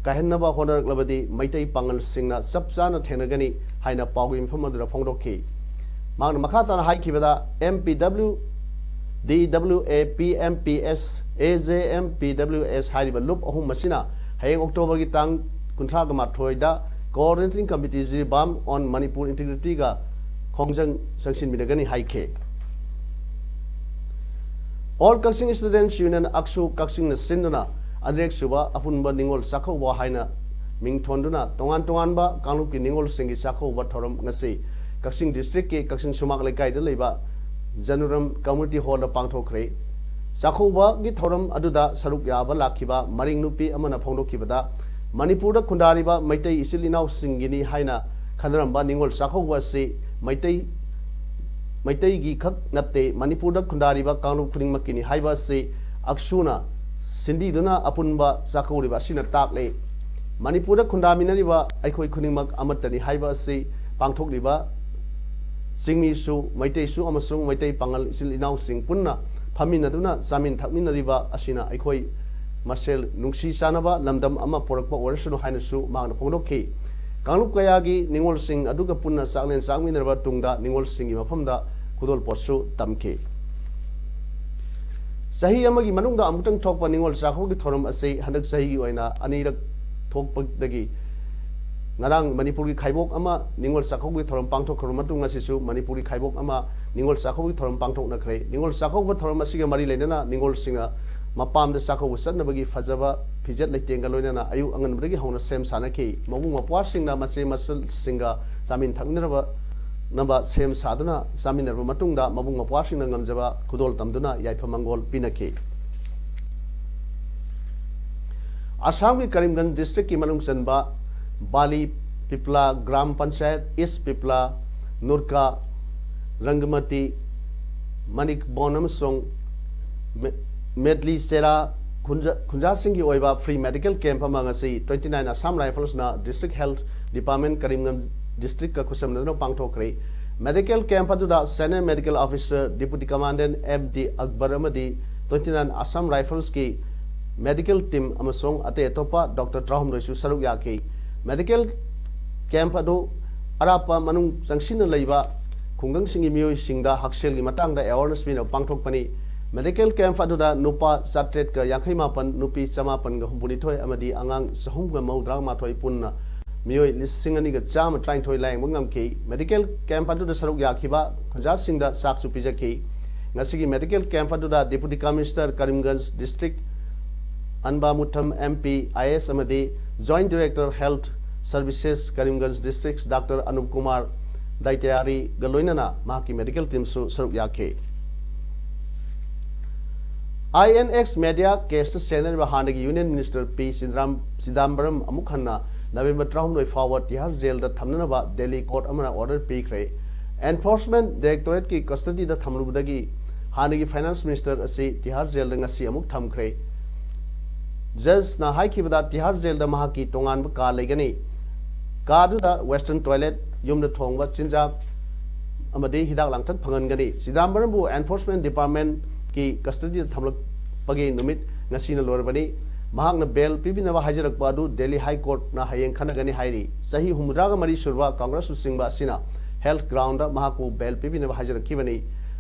ꯀꯥꯏꯍꯟꯅꯕ ꯍꯣꯠꯅꯔꯛꯂꯕꯗꯤ ꯃꯩꯇꯩ ꯄꯥꯉꯜꯁꯤꯡꯅ ꯆꯞ ꯆꯥꯅ ꯊꯦꯡꯅꯒꯅꯤ ꯍꯥꯏꯅ ꯄꯥꯎꯒꯤ ꯃꯤꯐꯝ ꯑꯗꯨꯗ ꯐꯣꯡꯗꯣꯛꯈꯤ꯫ ꯃꯍꯥꯛꯅ ꯃꯈꯥ ꯇꯥꯅ ꯍꯥꯏꯈꯤꯕꯗ, M P W, D W A, P M P S, A J M P W S ꯍꯥꯏꯔꯤꯕ ꯂꯨꯞ ꯑꯍꯨꯝ ꯑꯁꯤꯅ ꯍꯌꯦꯡ October ꯒꯤ ꯇꯥꯡ ꯀꯨꯟꯊ꯭ꯔꯥꯒ ꯃꯥꯊꯣꯏꯗ Coordinating Committee Jiribam on Manipur Integrity ꯒ ꯈꯣꯡꯖꯪ ꯆꯪꯁꯤꯟꯃꯤꯟꯅꯒꯅꯤ ꯍꯥꯏꯈꯤ꯫ All Kakching Students Union, ꯑꯛꯁꯨ ꯀꯛꯆꯤꯡꯅ ꯁꯤꯟꯗꯨꯅ ꯑꯅꯤꯔꯛ ꯁꯨꯕ ꯑꯄꯨꯟꯕ ꯅꯤꯉꯣꯜ ꯆꯥꯛꯀꯧꯕ ꯍꯥꯏꯅ ꯃꯤꯡ ꯊꯣꯟꯗꯨꯅ ꯇꯣꯉꯥꯟ ꯇꯣꯉꯥꯟꯕ ꯀꯥꯡꯂꯨꯞꯀꯤ ꯅꯤꯉꯣꯜꯁꯤꯡꯒꯤ ꯆꯥꯛꯀꯧꯕ ꯊꯧꯔꯝ ꯉꯁꯤ ꯀꯛꯆꯤꯡ district ꯀꯤ ꯀꯛꯆꯤꯡ ꯁꯨꯃꯥꯡ ꯂꯩꯀꯥꯏꯗ ꯂꯩꯕ ꯖꯅꯨꯔꯝ community hall ꯗ ꯄꯥꯡꯊꯣꯛꯈ꯭ꯔꯦ꯫ ꯆꯥꯛꯀꯧꯕꯒꯤ ꯊꯧꯔꯝ ꯑꯗꯨꯗ ꯁꯔꯨꯛ ꯌꯥꯕ ꯂꯥꯛꯈꯤꯕ ꯃꯔꯤꯡ ꯅꯨꯄꯤ ꯑꯃꯅ ꯐꯣꯡꯗꯣꯛꯈꯤꯕꯗ, ꯃꯅꯤꯄꯨꯔꯗ ꯈꯨꯟꯗꯥꯔꯤꯕ ꯃꯩꯇꯩ ꯏꯆꯤꯜ ꯏꯅꯥꯎꯁꯤꯡꯒꯤꯅꯤ ꯍꯥꯏꯅ ꯈꯟꯅꯔꯝꯕ ꯅꯤꯉꯣꯜ ꯆꯥꯛꯀꯧꯕ ꯑꯁꯤ ꯃꯩꯇꯩ, ꯃꯩꯇꯩꯒꯤ ꯈꯛ ꯅꯠꯇꯦ, ꯃꯅꯤꯄꯨꯔꯗ ꯈꯨꯟꯗꯥꯔꯤꯕ ꯀꯥꯡꯂꯨꯞ ꯈꯨꯗꯤꯡꯃꯛꯀꯤꯅꯤ ꯍꯥꯏꯕ ꯑꯁꯤ ꯑꯛꯁꯨꯅ ꯁꯤꯟꯕꯤꯗꯨꯅ ꯑꯄꯨꯟꯕ ꯆꯥꯛꯀꯧꯔꯤꯕ ꯑꯁꯤꯅ ꯇꯥꯛꯂꯦ꯫ ꯃꯅꯤꯄꯨꯔꯗ ꯈꯨꯟꯗꯥꯃꯤꯟꯅꯔꯤꯕ ꯑꯩꯈꯣꯏ ꯈꯨꯗꯤꯡꯃꯛ ꯑꯃꯠꯇꯅꯤ ꯍꯥꯏꯕ ꯑꯁꯤ ꯄꯥꯡꯊꯣꯛꯂꯤꯕ ꯆꯤꯡꯃꯤꯁꯨ, ꯃꯩꯇꯩꯁꯨ ꯑꯃꯁꯨꯡ ꯃꯩꯇꯩ ꯄꯥꯉꯜ ꯏꯆꯤꯜ ꯏꯅꯥꯎꯁꯤꯡ ꯄꯨꯟꯅ ꯐꯝꯃꯤꯟꯅꯗꯨꯅ ꯆꯥꯃꯤꯟ ꯊꯛꯃꯤꯟꯅꯔꯤꯕ ꯑꯁꯤꯅ ꯑꯩꯈꯣꯏ ꯃꯁꯦꯜ ꯅꯨꯡꯁꯤ ꯆꯥꯟꯅꯕ ꯂꯝꯗꯝ ꯑꯃ ꯄꯨꯔꯛꯄ ꯑꯣꯏꯔꯁꯅꯨ ꯍꯥꯏꯅꯁꯨ ꯃꯍꯥꯛꯅ ꯐꯣꯡꯗꯣꯛꯈꯤ꯫ ꯀꯥꯡꯂꯨꯞ ꯀꯌꯥꯒꯤ ꯅꯤꯉꯣꯜꯁꯤꯡ ꯑꯗꯨꯒ ꯄꯨꯟꯅ ꯆꯥꯛꯂꯦꯟ ꯆꯥꯛꯃꯤꯟꯅꯔꯕ ꯇꯨꯡꯗ ꯅꯤꯉꯣꯜꯁꯤꯡꯒꯤ ꯃꯐꯝꯗ ꯈꯨꯗꯣꯜꯄꯣꯠꯁꯨ ꯇꯝꯈꯤ꯫ ꯆꯍꯤ ꯑꯃꯒꯤ ꯃꯅꯨꯡꯗ ꯑꯃꯨꯛꯇꯪ ꯊꯣꯛꯄ ꯅꯤꯉꯣꯜ ꯆꯥꯛꯀꯧꯕꯒꯤ ꯊꯧꯔꯝ ꯑꯁꯤ ꯍꯟꯗꯛ ꯆꯍꯤꯒꯤ ꯑꯣꯏꯅ ꯑꯅꯤꯔꯛ ꯊꯣꯛꯄꯗꯒꯤ ꯉꯔꯥꯡ ꯃꯅꯤꯄꯨꯔꯒꯤ ꯈꯥꯏꯕꯣꯛ ꯑꯃ ꯅꯤꯉꯣꯜ ꯆꯥꯛꯀꯧꯕꯒꯤ ꯊꯧꯔꯝ ꯄꯥꯡꯊꯣꯛꯈ꯭ꯔꯕ ꯃꯇꯨꯡ, ꯉꯁꯤꯁꯨ ꯃꯅꯤꯄꯨꯔꯒꯤ ꯈꯥꯏꯕꯣꯛ ꯑꯃ ꯅꯤꯉꯣꯜ ꯆꯥꯛꯀꯧꯕꯒꯤ ꯊꯧꯔꯝ ꯄꯥꯡꯊꯣꯛꯅꯈ꯭ꯔꯦ꯫ ꯅꯤꯉꯣꯜ ꯆꯥꯛꯀꯧꯕ ꯊꯧꯔꯝ ꯑꯁꯤꯒ ꯃꯔꯤ ꯂꯩꯅꯅ ꯅꯤꯉꯣꯜꯁꯤꯡꯅ ꯃꯄꯥꯝꯗ ꯆꯥꯛꯀꯧꯕ ꯆꯠꯅꯕꯒꯤ ꯐꯖꯕ ꯐꯤꯖꯦꯠ ꯂꯩꯇꯦꯡꯒ ꯂꯣꯏꯅꯅ ꯑꯌꯨꯛ ꯑꯉꯟꯕꯗꯒꯤ ꯍꯧꯅ ꯁꯦꯝ ꯁꯥꯅꯈꯤ꯫ ꯃꯕꯨꯡ ꯃꯧꯄ꯭ꯋꯥꯁꯤꯡꯅ ꯃꯆꯦ ꯃꯆꯜꯁꯤꯡꯒ ꯆꯥꯃꯤꯟ ꯊꯛꯃꯤꯟꯅꯔꯕ ꯅꯕ ꯁꯦꯝ ꯁꯥꯗꯨꯅ ꯆꯥꯃꯤꯟꯅꯔꯕ ꯃꯇꯨꯡꯗ, ꯃꯕꯨꯡ ꯃꯧꯄ꯭ꯋꯥꯁꯤꯡꯅ ꯉꯝꯖꯕ ꯈꯨꯗꯣꯜ ꯇꯝꯗꯨꯅ ꯌꯥꯏꯐ ꯃꯪꯒꯣꯜ ꯄꯤꯅꯈꯤ꯫ ꯑꯁꯥꯝꯒꯤ ꯀꯔꯤꯝꯒꯟꯖ district ꯀꯤ ꯃꯅꯨꯡ ꯆꯟꯕ ꯕꯥꯂꯤ ꯄꯤꯄ꯭ꯂꯥ ꯒ꯭ꯔꯥꯝ ꯄꯟꯆꯥꯌꯠ, ꯏꯁ ꯄꯤꯄ꯭ꯂꯥ, ꯅꯨꯔꯀꯥ, ꯔꯪꯒꯃꯇꯤ, ꯃꯅꯤꯛ ꯕꯣꯟ ꯑꯃꯁꯨꯡ ꯃꯦ-, ꯃꯦꯗꯂꯤ ꯆꯦꯔꯥ ꯈꯨꯟꯖꯥ-, ꯈꯨꯟꯖꯥꯁꯤꯡꯒꯤ ꯑꯣꯏꯕ free medical camp ꯑꯃ ꯉꯁꯤ twenty nine Assam Rifles ꯅ District Health Department Karimganj district ꯀ ꯈꯨꯠꯁꯝꯅꯗꯨꯅ ꯄꯥꯡꯊꯣꯛꯈ꯭ꯔꯦ꯫ Medical camp ꯑꯗꯨꯗ Senior Medical Officer Deputy Commandant M D Akbar ꯑꯃꯗꯤ twenty nine Assam Rifles ꯀꯤ medical team ꯑꯃꯁꯨꯡ ꯑꯇꯩ ꯑꯇꯣꯞꯄ doctor ꯇꯔꯥꯍꯨꯝꯗꯣꯏꯁꯨ ꯁꯔꯨꯛ ꯌꯥꯈꯤ꯫ Medical camp ꯑꯗꯨ ꯑꯔꯥꯞꯄ ꯃꯅꯨꯡ ꯆꯪꯁꯤꯟꯅ ꯂꯩꯕ ꯈꯨꯡꯒꯪꯁꯤꯡꯒꯤ ꯃꯤꯑꯣꯏꯁꯤꯡꯗ ꯍꯛꯁꯦꯜꯒꯤ ꯃꯇꯥꯡꯗ awareness ꯄꯤꯅꯕ ꯄꯥꯡꯊꯣꯛꯄꯅꯤ꯫ Medical camp ꯑꯗꯨꯗ ꯅꯨꯄꯥ ꯆꯥꯇ꯭ꯔꯦꯠꯀ ꯌꯥꯡꯈꯩ ꯃꯥꯄꯟ, ꯅꯨꯄꯤ ꯆꯃꯥꯄꯟꯒ ꯍꯨꯝꯐꯨꯅꯤꯊꯣꯏ ꯑꯃꯗꯤ ꯑꯉꯥꯡ ꯆꯍꯨꯝꯒ ꯃꯧꯗ꯭ꯔꯥ ꯃꯥꯊꯣꯏ ꯄꯨꯟꯅ ꯃꯤꯑꯣꯏ ꯂꯤꯁꯤꯡ ꯑꯅꯤꯒ ꯆꯥꯝꯃ ꯇꯔꯥꯅꯤꯊꯣꯏ ꯂꯥꯌꯦꯡꯕ ꯉꯝꯈꯤ꯫ Medical camp ꯑꯗꯨꯗ ꯁꯔꯨꯛ ꯌꯥꯈꯤꯕ ꯈꯨꯟꯖꯥꯁꯤꯡꯗ ꯆꯥꯛꯁꯨ ꯄꯤꯖꯈꯤ꯫ ꯉꯁꯤꯒꯤ medical camp ꯑꯗꯨꯗ Deputy Commissioner Karimganj District ꯑꯟꯕꯥꯃꯨꯊꯝ M P I A S ꯑꯃꯗꯤ Joint Director Health Services Karimganj District Doctor Anup Kumar Daitayariꯒ ꯂꯣꯏꯅꯅ ꯃꯍꯥꯛꯀꯤ medical teamꯁꯨ ꯁꯔꯨꯛ ꯌꯥꯈꯤ꯫ I N X media caseꯇ ꯁꯦꯟꯅꯔꯤꯕ ꯍꯥꯟꯅꯒꯤ Union Minister P ꯆꯤꯗꯥꯝ-, ꯆꯤꯗꯥꯝꯕꯔꯝ ꯑꯃꯨꯛ ꯍꯟꯅ November ꯇꯔꯥꯍꯨꯝꯗꯣꯏ ꯐꯥꯎꯕ ꯇꯤꯍꯥꯔ ꯖꯦꯜꯗ ꯊꯝꯅꯅꯕ ꯗꯦꯜꯂꯤ court ꯑꯃꯅ order ꯄꯤꯈ꯭ꯔꯦ꯫ Enforcement Directorateꯀꯤ custodyꯗ ꯊꯝꯂꯨꯕꯗꯒꯤ ꯍꯥꯟꯅꯒꯤ Finance Minister ꯑꯁꯤ ꯇꯤꯍꯥꯔ ꯖꯦꯜꯗ ꯉꯁꯤ ꯑꯃꯨꯛ ꯊꯝꯈ꯭ꯔꯦ꯫ Judgeꯅ ꯍꯥꯏꯈꯤꯕꯗ ꯇꯤꯍꯥꯔ ꯖꯦꯜꯗ ꯃꯍꯥꯛꯀꯤ ꯇꯣꯉꯥꯟꯕ ꯀꯥ ꯂꯩꯒꯅꯤ꯫ ꯀꯥꯗꯨꯗ western toilet, ꯌꯨꯝꯗ ꯊꯣꯡꯕ ꯆꯤꯟꯖꯥꯛ ꯑꯃꯗꯤ ꯍꯤꯗꯥꯛ ꯂꯥꯡꯊꯛ ꯐꯪꯍꯟꯒꯅꯤ꯫ ꯆꯤꯗꯥꯝꯕꯔꯝꯕꯨ Enforcement Departmentꯀꯤ custodyꯗ ꯊꯝꯂꯛꯄꯒꯤ ꯅꯨꯃꯤꯠ ꯉꯁꯤꯅ ꯂꯣꯏꯔꯕꯅꯤ꯫ ꯃꯍꯥꯛꯅ bail ꯄꯤꯕꯤꯅꯕ ꯍꯥꯏꯖꯔꯛꯄ ꯑꯗꯨ ꯗꯦꯜꯂꯤ High Courtꯅ ꯍꯌꯦꯡ ꯈꯟꯅꯒꯅꯤ ꯍꯥꯏꯔꯤ꯫ ꯆꯍꯤ ꯍꯨꯝꯐꯨꯇꯔꯥꯒ ꯃꯔꯤ ꯁꯨꯔꯕ Congress ꯂꯨꯆꯤꯡꯕ ꯑꯁꯤꯅ health groundꯗ ꯃꯍꯥꯛꯄꯨ bail ꯄꯤꯕꯤꯅꯕ ꯍꯥꯏꯖꯔꯛꯈꯤꯕꯅꯤ꯫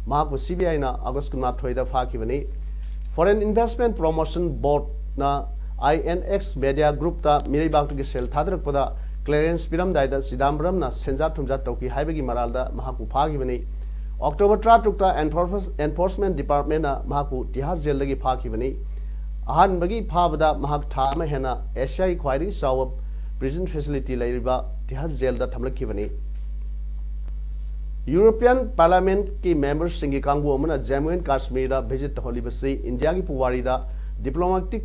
ꯃꯍꯥꯛꯄꯨ C B Iꯅ August ꯀꯨꯟꯃꯥꯊꯣꯏꯗ ꯐꯥꯈꯤꯕꯅꯤ꯫ Foreign Investment Promotion Boardꯅ I N X Media Groupꯇ ꯃꯤꯔꯩꯕꯥꯛꯇꯒꯤ cell ꯊꯥꯗꯔꯛꯄꯗ clearance ꯄꯤꯔꯝꯗꯥꯏꯗ ꯆꯤꯗꯥꯝꯕꯔꯝꯅ ꯁꯦꯟꯖꯥ ꯊꯨꯝꯖꯥ ꯇꯧꯈꯤ ꯍꯥꯏꯕꯒꯤ ꯃꯔꯥꯜꯗ ꯃꯍꯥꯛꯄꯨ ꯐꯥꯈꯤꯕꯅꯤ꯫ October ꯇꯔꯥꯇꯔꯨꯛꯇ Enforce-, Enforcement Departmentꯅ ꯃꯍꯥꯛꯄꯨ ꯇꯤꯍꯥꯔ ꯖꯦꯜꯗꯒꯤ ꯐꯥꯈꯤꯕꯅꯤ꯫ ꯑꯍꯥꯟꯕꯒꯤ ꯐꯥꯕꯗ ꯃꯍꯥꯛ ꯊꯥ ꯑꯃ ꯍꯦꯟꯅ ꯑꯦꯁꯤꯌꯥꯒꯤ ꯈ꯭ꯋꯥꯏꯗꯒꯤ ꯆꯥꯎꯕ prison facility ꯂꯩꯔꯤꯕ ꯇꯤꯍꯥꯔ ꯖꯦꯜꯗ ꯊꯝꯂꯛꯈꯤꯕꯅꯤ꯫ European Parliamentꯀꯤ memberꯁꯤꯡꯒꯤ ꯀꯥꯡꯕꯨ ꯑꯃꯅ Jammu and Kashmirꯗ visit ꯇꯧꯍꯜꯂꯤꯕꯁꯤ ꯏꯟꯗꯤꯌꯥꯒꯤ ꯄꯨꯋꯥꯔꯤꯗ diplomatic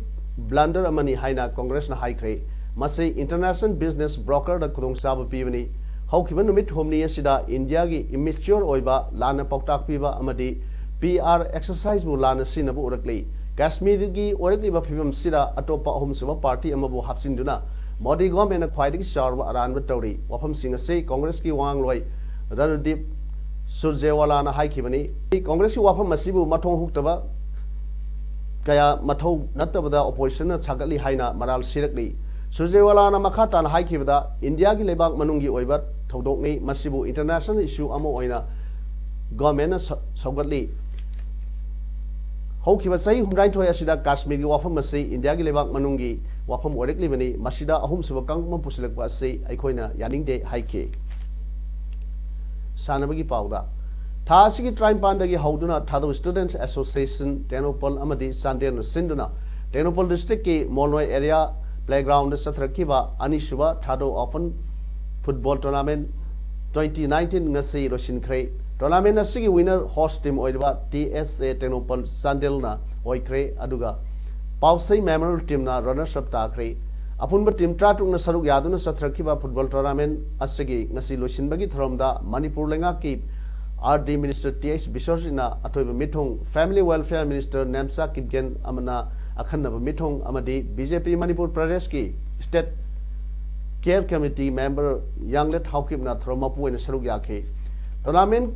blunder ꯑꯃꯅꯤ ꯍꯥꯏꯅ Congressꯅ ꯍꯥꯏꯈ꯭ꯔꯦ꯫ ꯃꯁꯤ international business brokerꯗ ꯈꯨꯗꯣꯡꯆꯥꯕ ꯄꯤꯕꯅꯤ꯫ ꯍꯧꯈꯤꯕ ꯅꯨꯃꯤꯠ ꯍꯨꯝꯅꯤ ꯑꯁꯤꯗ ꯏꯟꯗꯤꯌꯥꯒꯤ immature ꯑꯣꯏꯕ, ꯂꯥꯟꯅ ꯄꯥꯎꯇꯥꯛ ꯄꯤꯕ ꯑꯃꯗꯤ P R exerciseꯕꯨ ꯂꯥꯟꯅ ꯁꯤꯖꯤꯟꯅꯕ ꯎꯔꯛꯂꯤ꯫ ꯀꯥꯁꯃꯤꯔꯒꯤ ꯑꯣꯏꯔꯛꯂꯤꯕ ꯐꯤꯕꯝꯁꯤꯗ ꯑꯇꯣꯞꯄ ꯑꯍꯨꯝꯁꯨꯕ party ꯑꯃꯕꯨ ꯍꯥꯞꯆꯤꯟꯗꯨꯅ ꯃꯣꯗꯤ governmentꯅ ꯈ꯭ꯋꯥꯏꯗꯒꯤ ꯆꯥꯎꯔꯕ ꯑꯔꯥꯟꯕ ꯇꯧꯔꯤ꯫ ꯋꯥꯐꯝꯁꯤꯡ ꯑꯁꯤ Congressꯀꯤ ꯋꯥꯉꯥꯡꯂꯣꯏ ꯔꯥꯅꯨꯗꯤꯞ ꯁꯨꯔꯖꯦꯋꯥꯂꯥꯅ ꯍꯥꯏꯈꯤꯕꯅꯤ꯫ Congressꯀꯤ ꯋꯥꯐꯝ ꯑꯁꯤꯕꯨ ꯃꯊꯣꯡ ꯍꯨꯛꯇꯕ ꯀꯌꯥ ꯃꯊꯧ ꯅꯠꯇꯕꯗ oppositionꯅ ꯁꯥꯒꯠꯂꯤ ꯍꯥꯏꯅ ꯃꯔꯥꯜ ꯁꯤꯔꯛꯂꯤ꯫ ꯁꯨꯔꯖꯦꯋꯥꯂꯥꯅ ꯃꯈꯥ ꯇꯥꯅ ꯍꯥꯏꯈꯤꯕꯗ, ꯏꯟꯗꯤꯌꯥꯒꯤ ꯂꯩꯕꯥꯛ ꯃꯅꯨꯡꯒꯤ ꯑꯣꯏꯕ ꯊꯧꯗꯣꯛꯅꯤ, ꯃꯁꯤꯕꯨ international issue ꯑꯃ ꯑꯣꯏꯅ governmentꯅ ꯁ-, ꯁꯧꯒꯠꯂꯤ꯫ ꯍꯧꯈꯤꯕ ꯆꯍꯤ ꯍꯨꯝꯗ꯭ꯔꯥꯅꯤꯊꯣꯏ ꯑꯁꯤꯗ ꯀꯥꯁꯃꯤꯔꯒꯤ ꯋꯥꯐꯝ ꯑꯁꯤ ꯏꯟꯗꯤꯌꯥꯒꯤ ꯂꯩꯕꯥꯛ ꯃꯅꯨꯡꯒꯤ ꯋꯥꯐꯝ ꯑꯣꯏꯔꯛꯂꯤꯕꯅꯤ, ꯃꯁꯤꯗ ꯑꯍꯨꯝꯁꯨꯕ ꯀꯥꯡꯂꯨꯞ ꯑꯃ ꯄꯨꯁꯤꯜꯂꯛꯄ ꯑꯁꯤ ꯑꯩꯈꯣꯏꯅ ꯌꯥꯅꯤꯡꯗꯦ ꯍꯥꯏꯈꯤ꯫ ꯁꯥꯟꯅꯕꯒꯤ ꯄꯥꯎꯗ, ꯊꯥ ꯑꯁꯤꯒꯤ ꯇꯔꯥꯅꯤꯄꯥꯟꯗꯒꯤ ꯍꯧꯗꯨꯅ ꯊꯥꯗꯧ Students Association ꯇꯦꯡꯅꯧꯄꯜ ꯑꯃꯗꯤ ꯆꯥꯟꯗꯦꯜꯅ ꯁꯤꯟꯗꯨꯅ ꯇꯦꯡꯅꯧꯄꯜ district ꯀꯤ ꯃꯣꯜꯅꯣꯏ area playground ꯗ ꯆꯠꯊꯔꯛꯈꯤꯕ ꯑꯅꯤꯁꯨꯕ ꯊꯥꯗꯧ Open Football Tournament twenty nineteen ꯉꯁꯤ ꯂꯣꯏꯁꯤꯟꯈ꯭ꯔꯦ꯫ Tournament ꯑꯁꯤꯒꯤ winner host team ꯑꯣꯏꯔꯤꯕ T S A ꯇꯦꯡꯅꯧꯄꯜ ꯆꯥꯟꯗꯦꯜꯅ ꯑꯣꯏꯈ꯭ꯔꯦ꯫ ꯑꯗꯨꯒ ꯄꯥꯎꯁꯩ Memorial team ꯅ runners up ꯇꯥꯈ꯭ꯔꯦ꯫ ꯑꯄꯨꯟꯕ team ꯇꯔꯥꯇꯔꯨꯛꯅ ꯁꯔꯨꯛ ꯌꯥꯗꯨꯅ ꯆꯠꯊꯔꯛꯈꯤꯕ football tournament ꯑꯁꯤꯒꯤ ꯉꯁꯤ ꯂꯣꯏꯁꯤꯟꯕꯒꯤ ꯊꯧꯔꯝꯗ ꯃꯅꯤꯄꯨꯔ ꯂꯩꯉꯥꯛꯀꯤ R D minister T H ꯕꯤꯁ꯭ꯋꯖꯤꯠꯅ ꯑꯊꯣꯏꯕ ꯃꯤꯊꯨꯡ, family welfare minister Nemcha Kipgen ꯑꯃꯅ ꯑꯈꯟꯅꯕ ꯃꯤꯊꯨꯡ ꯑꯃꯗꯤ B J P ꯃꯅꯤꯄꯨꯔ ꯄ꯭ꯔꯗꯦꯁꯀꯤ state care committee member ꯌꯥꯡꯂꯦꯠ ꯍꯥꯎꯀꯤꯞꯅ ꯊꯧꯔꯝ ꯃꯄꯨ ꯑꯣꯏꯅ ꯁꯔꯨꯛ ꯌꯥꯈꯤ꯫ Tournament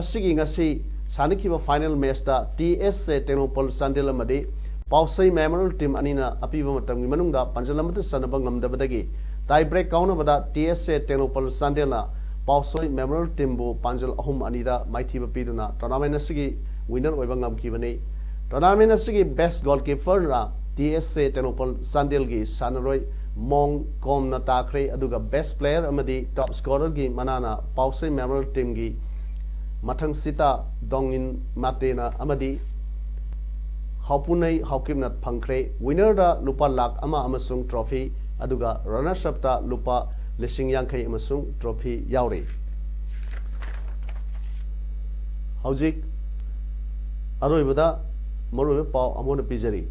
ꯑꯁꯤꯒꯤ ꯉꯁꯤ ꯁꯥꯟꯅꯈꯤꯕ final match ꯇ T S A Tengnoupal Chandel ꯑꯃꯗꯤ ꯄꯥꯎꯁꯩ Memorial team ꯑꯅꯤꯅ ꯑꯄꯤꯕ ꯃꯇꯝꯒꯤ ꯃꯅꯨꯡꯗ ꯄꯥꯟꯖꯜ ꯑꯃꯠꯇ ꯆꯟꯅꯕ ꯉꯝꯗꯕꯗꯒꯤ tie break ꯀꯥꯎꯅꯕꯗ T S A Tengnoupal ꯆꯥꯟꯗꯦꯜꯅ ꯄꯥꯎꯁꯩ Memorial team ꯕꯨ ꯄꯥꯟꯖꯜ ꯑꯍꯨꯝ ꯑꯅꯤꯗ ꯃꯥꯏꯊꯤꯕ ꯄꯤꯗꯨꯅ tournament ꯑꯁꯤꯒꯤ winner ꯑꯣꯏꯕ ꯉꯝꯈꯤꯕꯅꯤ꯫ Tournament ꯑꯁꯤꯒꯤ best goalkeeper ꯅ T S A ꯇꯦꯡꯅꯧꯄꯜ ꯆꯥꯟꯗꯦꯜꯒꯤ ꯁꯥꯟꯅꯔꯣꯏ ꯃꯣꯡ ꯀꯣꯝꯅ ꯇꯥꯈ꯭ꯔꯦ꯫ ꯑꯗꯨꯒ best player ꯑꯃꯗꯤ top scorer ꯒꯤ ꯃꯅꯥꯅ ꯄꯥꯎꯁꯩ Memorial team ꯒꯤ ꯃꯊꯪ ꯁꯤꯇꯥ ꯗꯣꯡꯏꯟ ꯃꯥꯇꯦꯅ ꯑꯃꯗꯤ ꯍꯥꯎꯄꯨꯅꯩ ꯍꯥꯎꯀꯤꯞꯅ ꯐꯪꯈ꯭ꯔꯦ꯫ Winner ꯗ ꯂꯨꯄꯥ ꯂꯥꯈ ꯑꯃ ꯑꯃꯁꯨꯡ trophy, ꯑꯗꯨꯒ runners up ꯇ ꯂꯨꯄꯥ ꯂꯤꯁꯤꯡ ꯌꯥꯡꯈꯩ ꯑꯃꯁꯨꯡ trophy ꯌꯥꯎꯔꯤ꯫ ꯍꯧꯖꯤꯛ ꯑꯔꯣꯏꯕꯗ ꯃꯔꯨꯑꯣꯏꯕ ꯄꯥꯎ ꯑꯃꯨꯛ ꯍꯟꯅ ꯄꯤꯖꯔꯤ꯫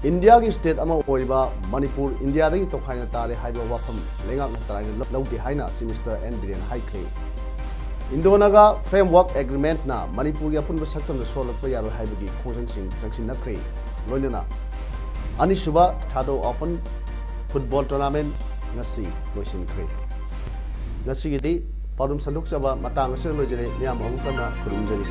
ꯏꯟꯗꯤꯌꯥꯒꯤ state ꯑꯃ ꯑꯣꯏꯔꯤꯕ ꯃꯅꯤꯄꯨꯔ ꯏꯟꯗꯤꯌꯥꯗꯒꯤ ꯇꯣꯈꯥꯏꯅ ꯇꯥꯔꯦ ꯍꯥꯏꯕ ꯋꯥꯐꯝ ꯂꯩꯉꯥꯛꯅ ꯇꯔꯥꯏꯅ ꯂꯧꯗꯦ ꯍꯥꯏꯅ Chief Minister N ꯕꯤꯔꯦꯟ ꯍꯥꯏꯈ꯭ꯔꯦ꯫ Indo-Naga Framework Agreement ꯅ ꯃꯅꯤꯄꯨꯔꯒꯤ ꯑꯄꯨꯟꯕ ꯁꯛꯇꯝꯗ ꯁꯣꯛꯍꯜꯂꯛꯄ ꯌꯥꯔꯣꯏ ꯍꯥꯏꯕꯒꯤ ꯈꯣꯡꯖꯪꯁꯤꯡ ꯆꯪꯁꯤꯟꯅꯈ꯭ꯔꯦ꯫ ꯂꯣꯏꯅꯅ ꯑꯅꯤꯁꯨꯕ ꯊꯥꯗꯧ Open Football Tournament ꯉꯁꯤ ꯂꯣꯏꯁꯤꯟꯈ꯭ꯔꯦ꯫ ꯉꯁꯤꯒꯤꯗꯤ ꯄꯥꯎꯗꯝ ꯁꯟꯗꯣꯛꯆꯕ ꯃꯇꯥꯡ ꯑꯁꯤꯗ ꯂꯣꯏꯖꯔꯦ꯫ ꯃꯤꯌꯥꯝ ꯑꯃꯨꯛ ꯍꯟꯅ ꯈꯨꯔꯨꯝꯖꯔꯤ꯫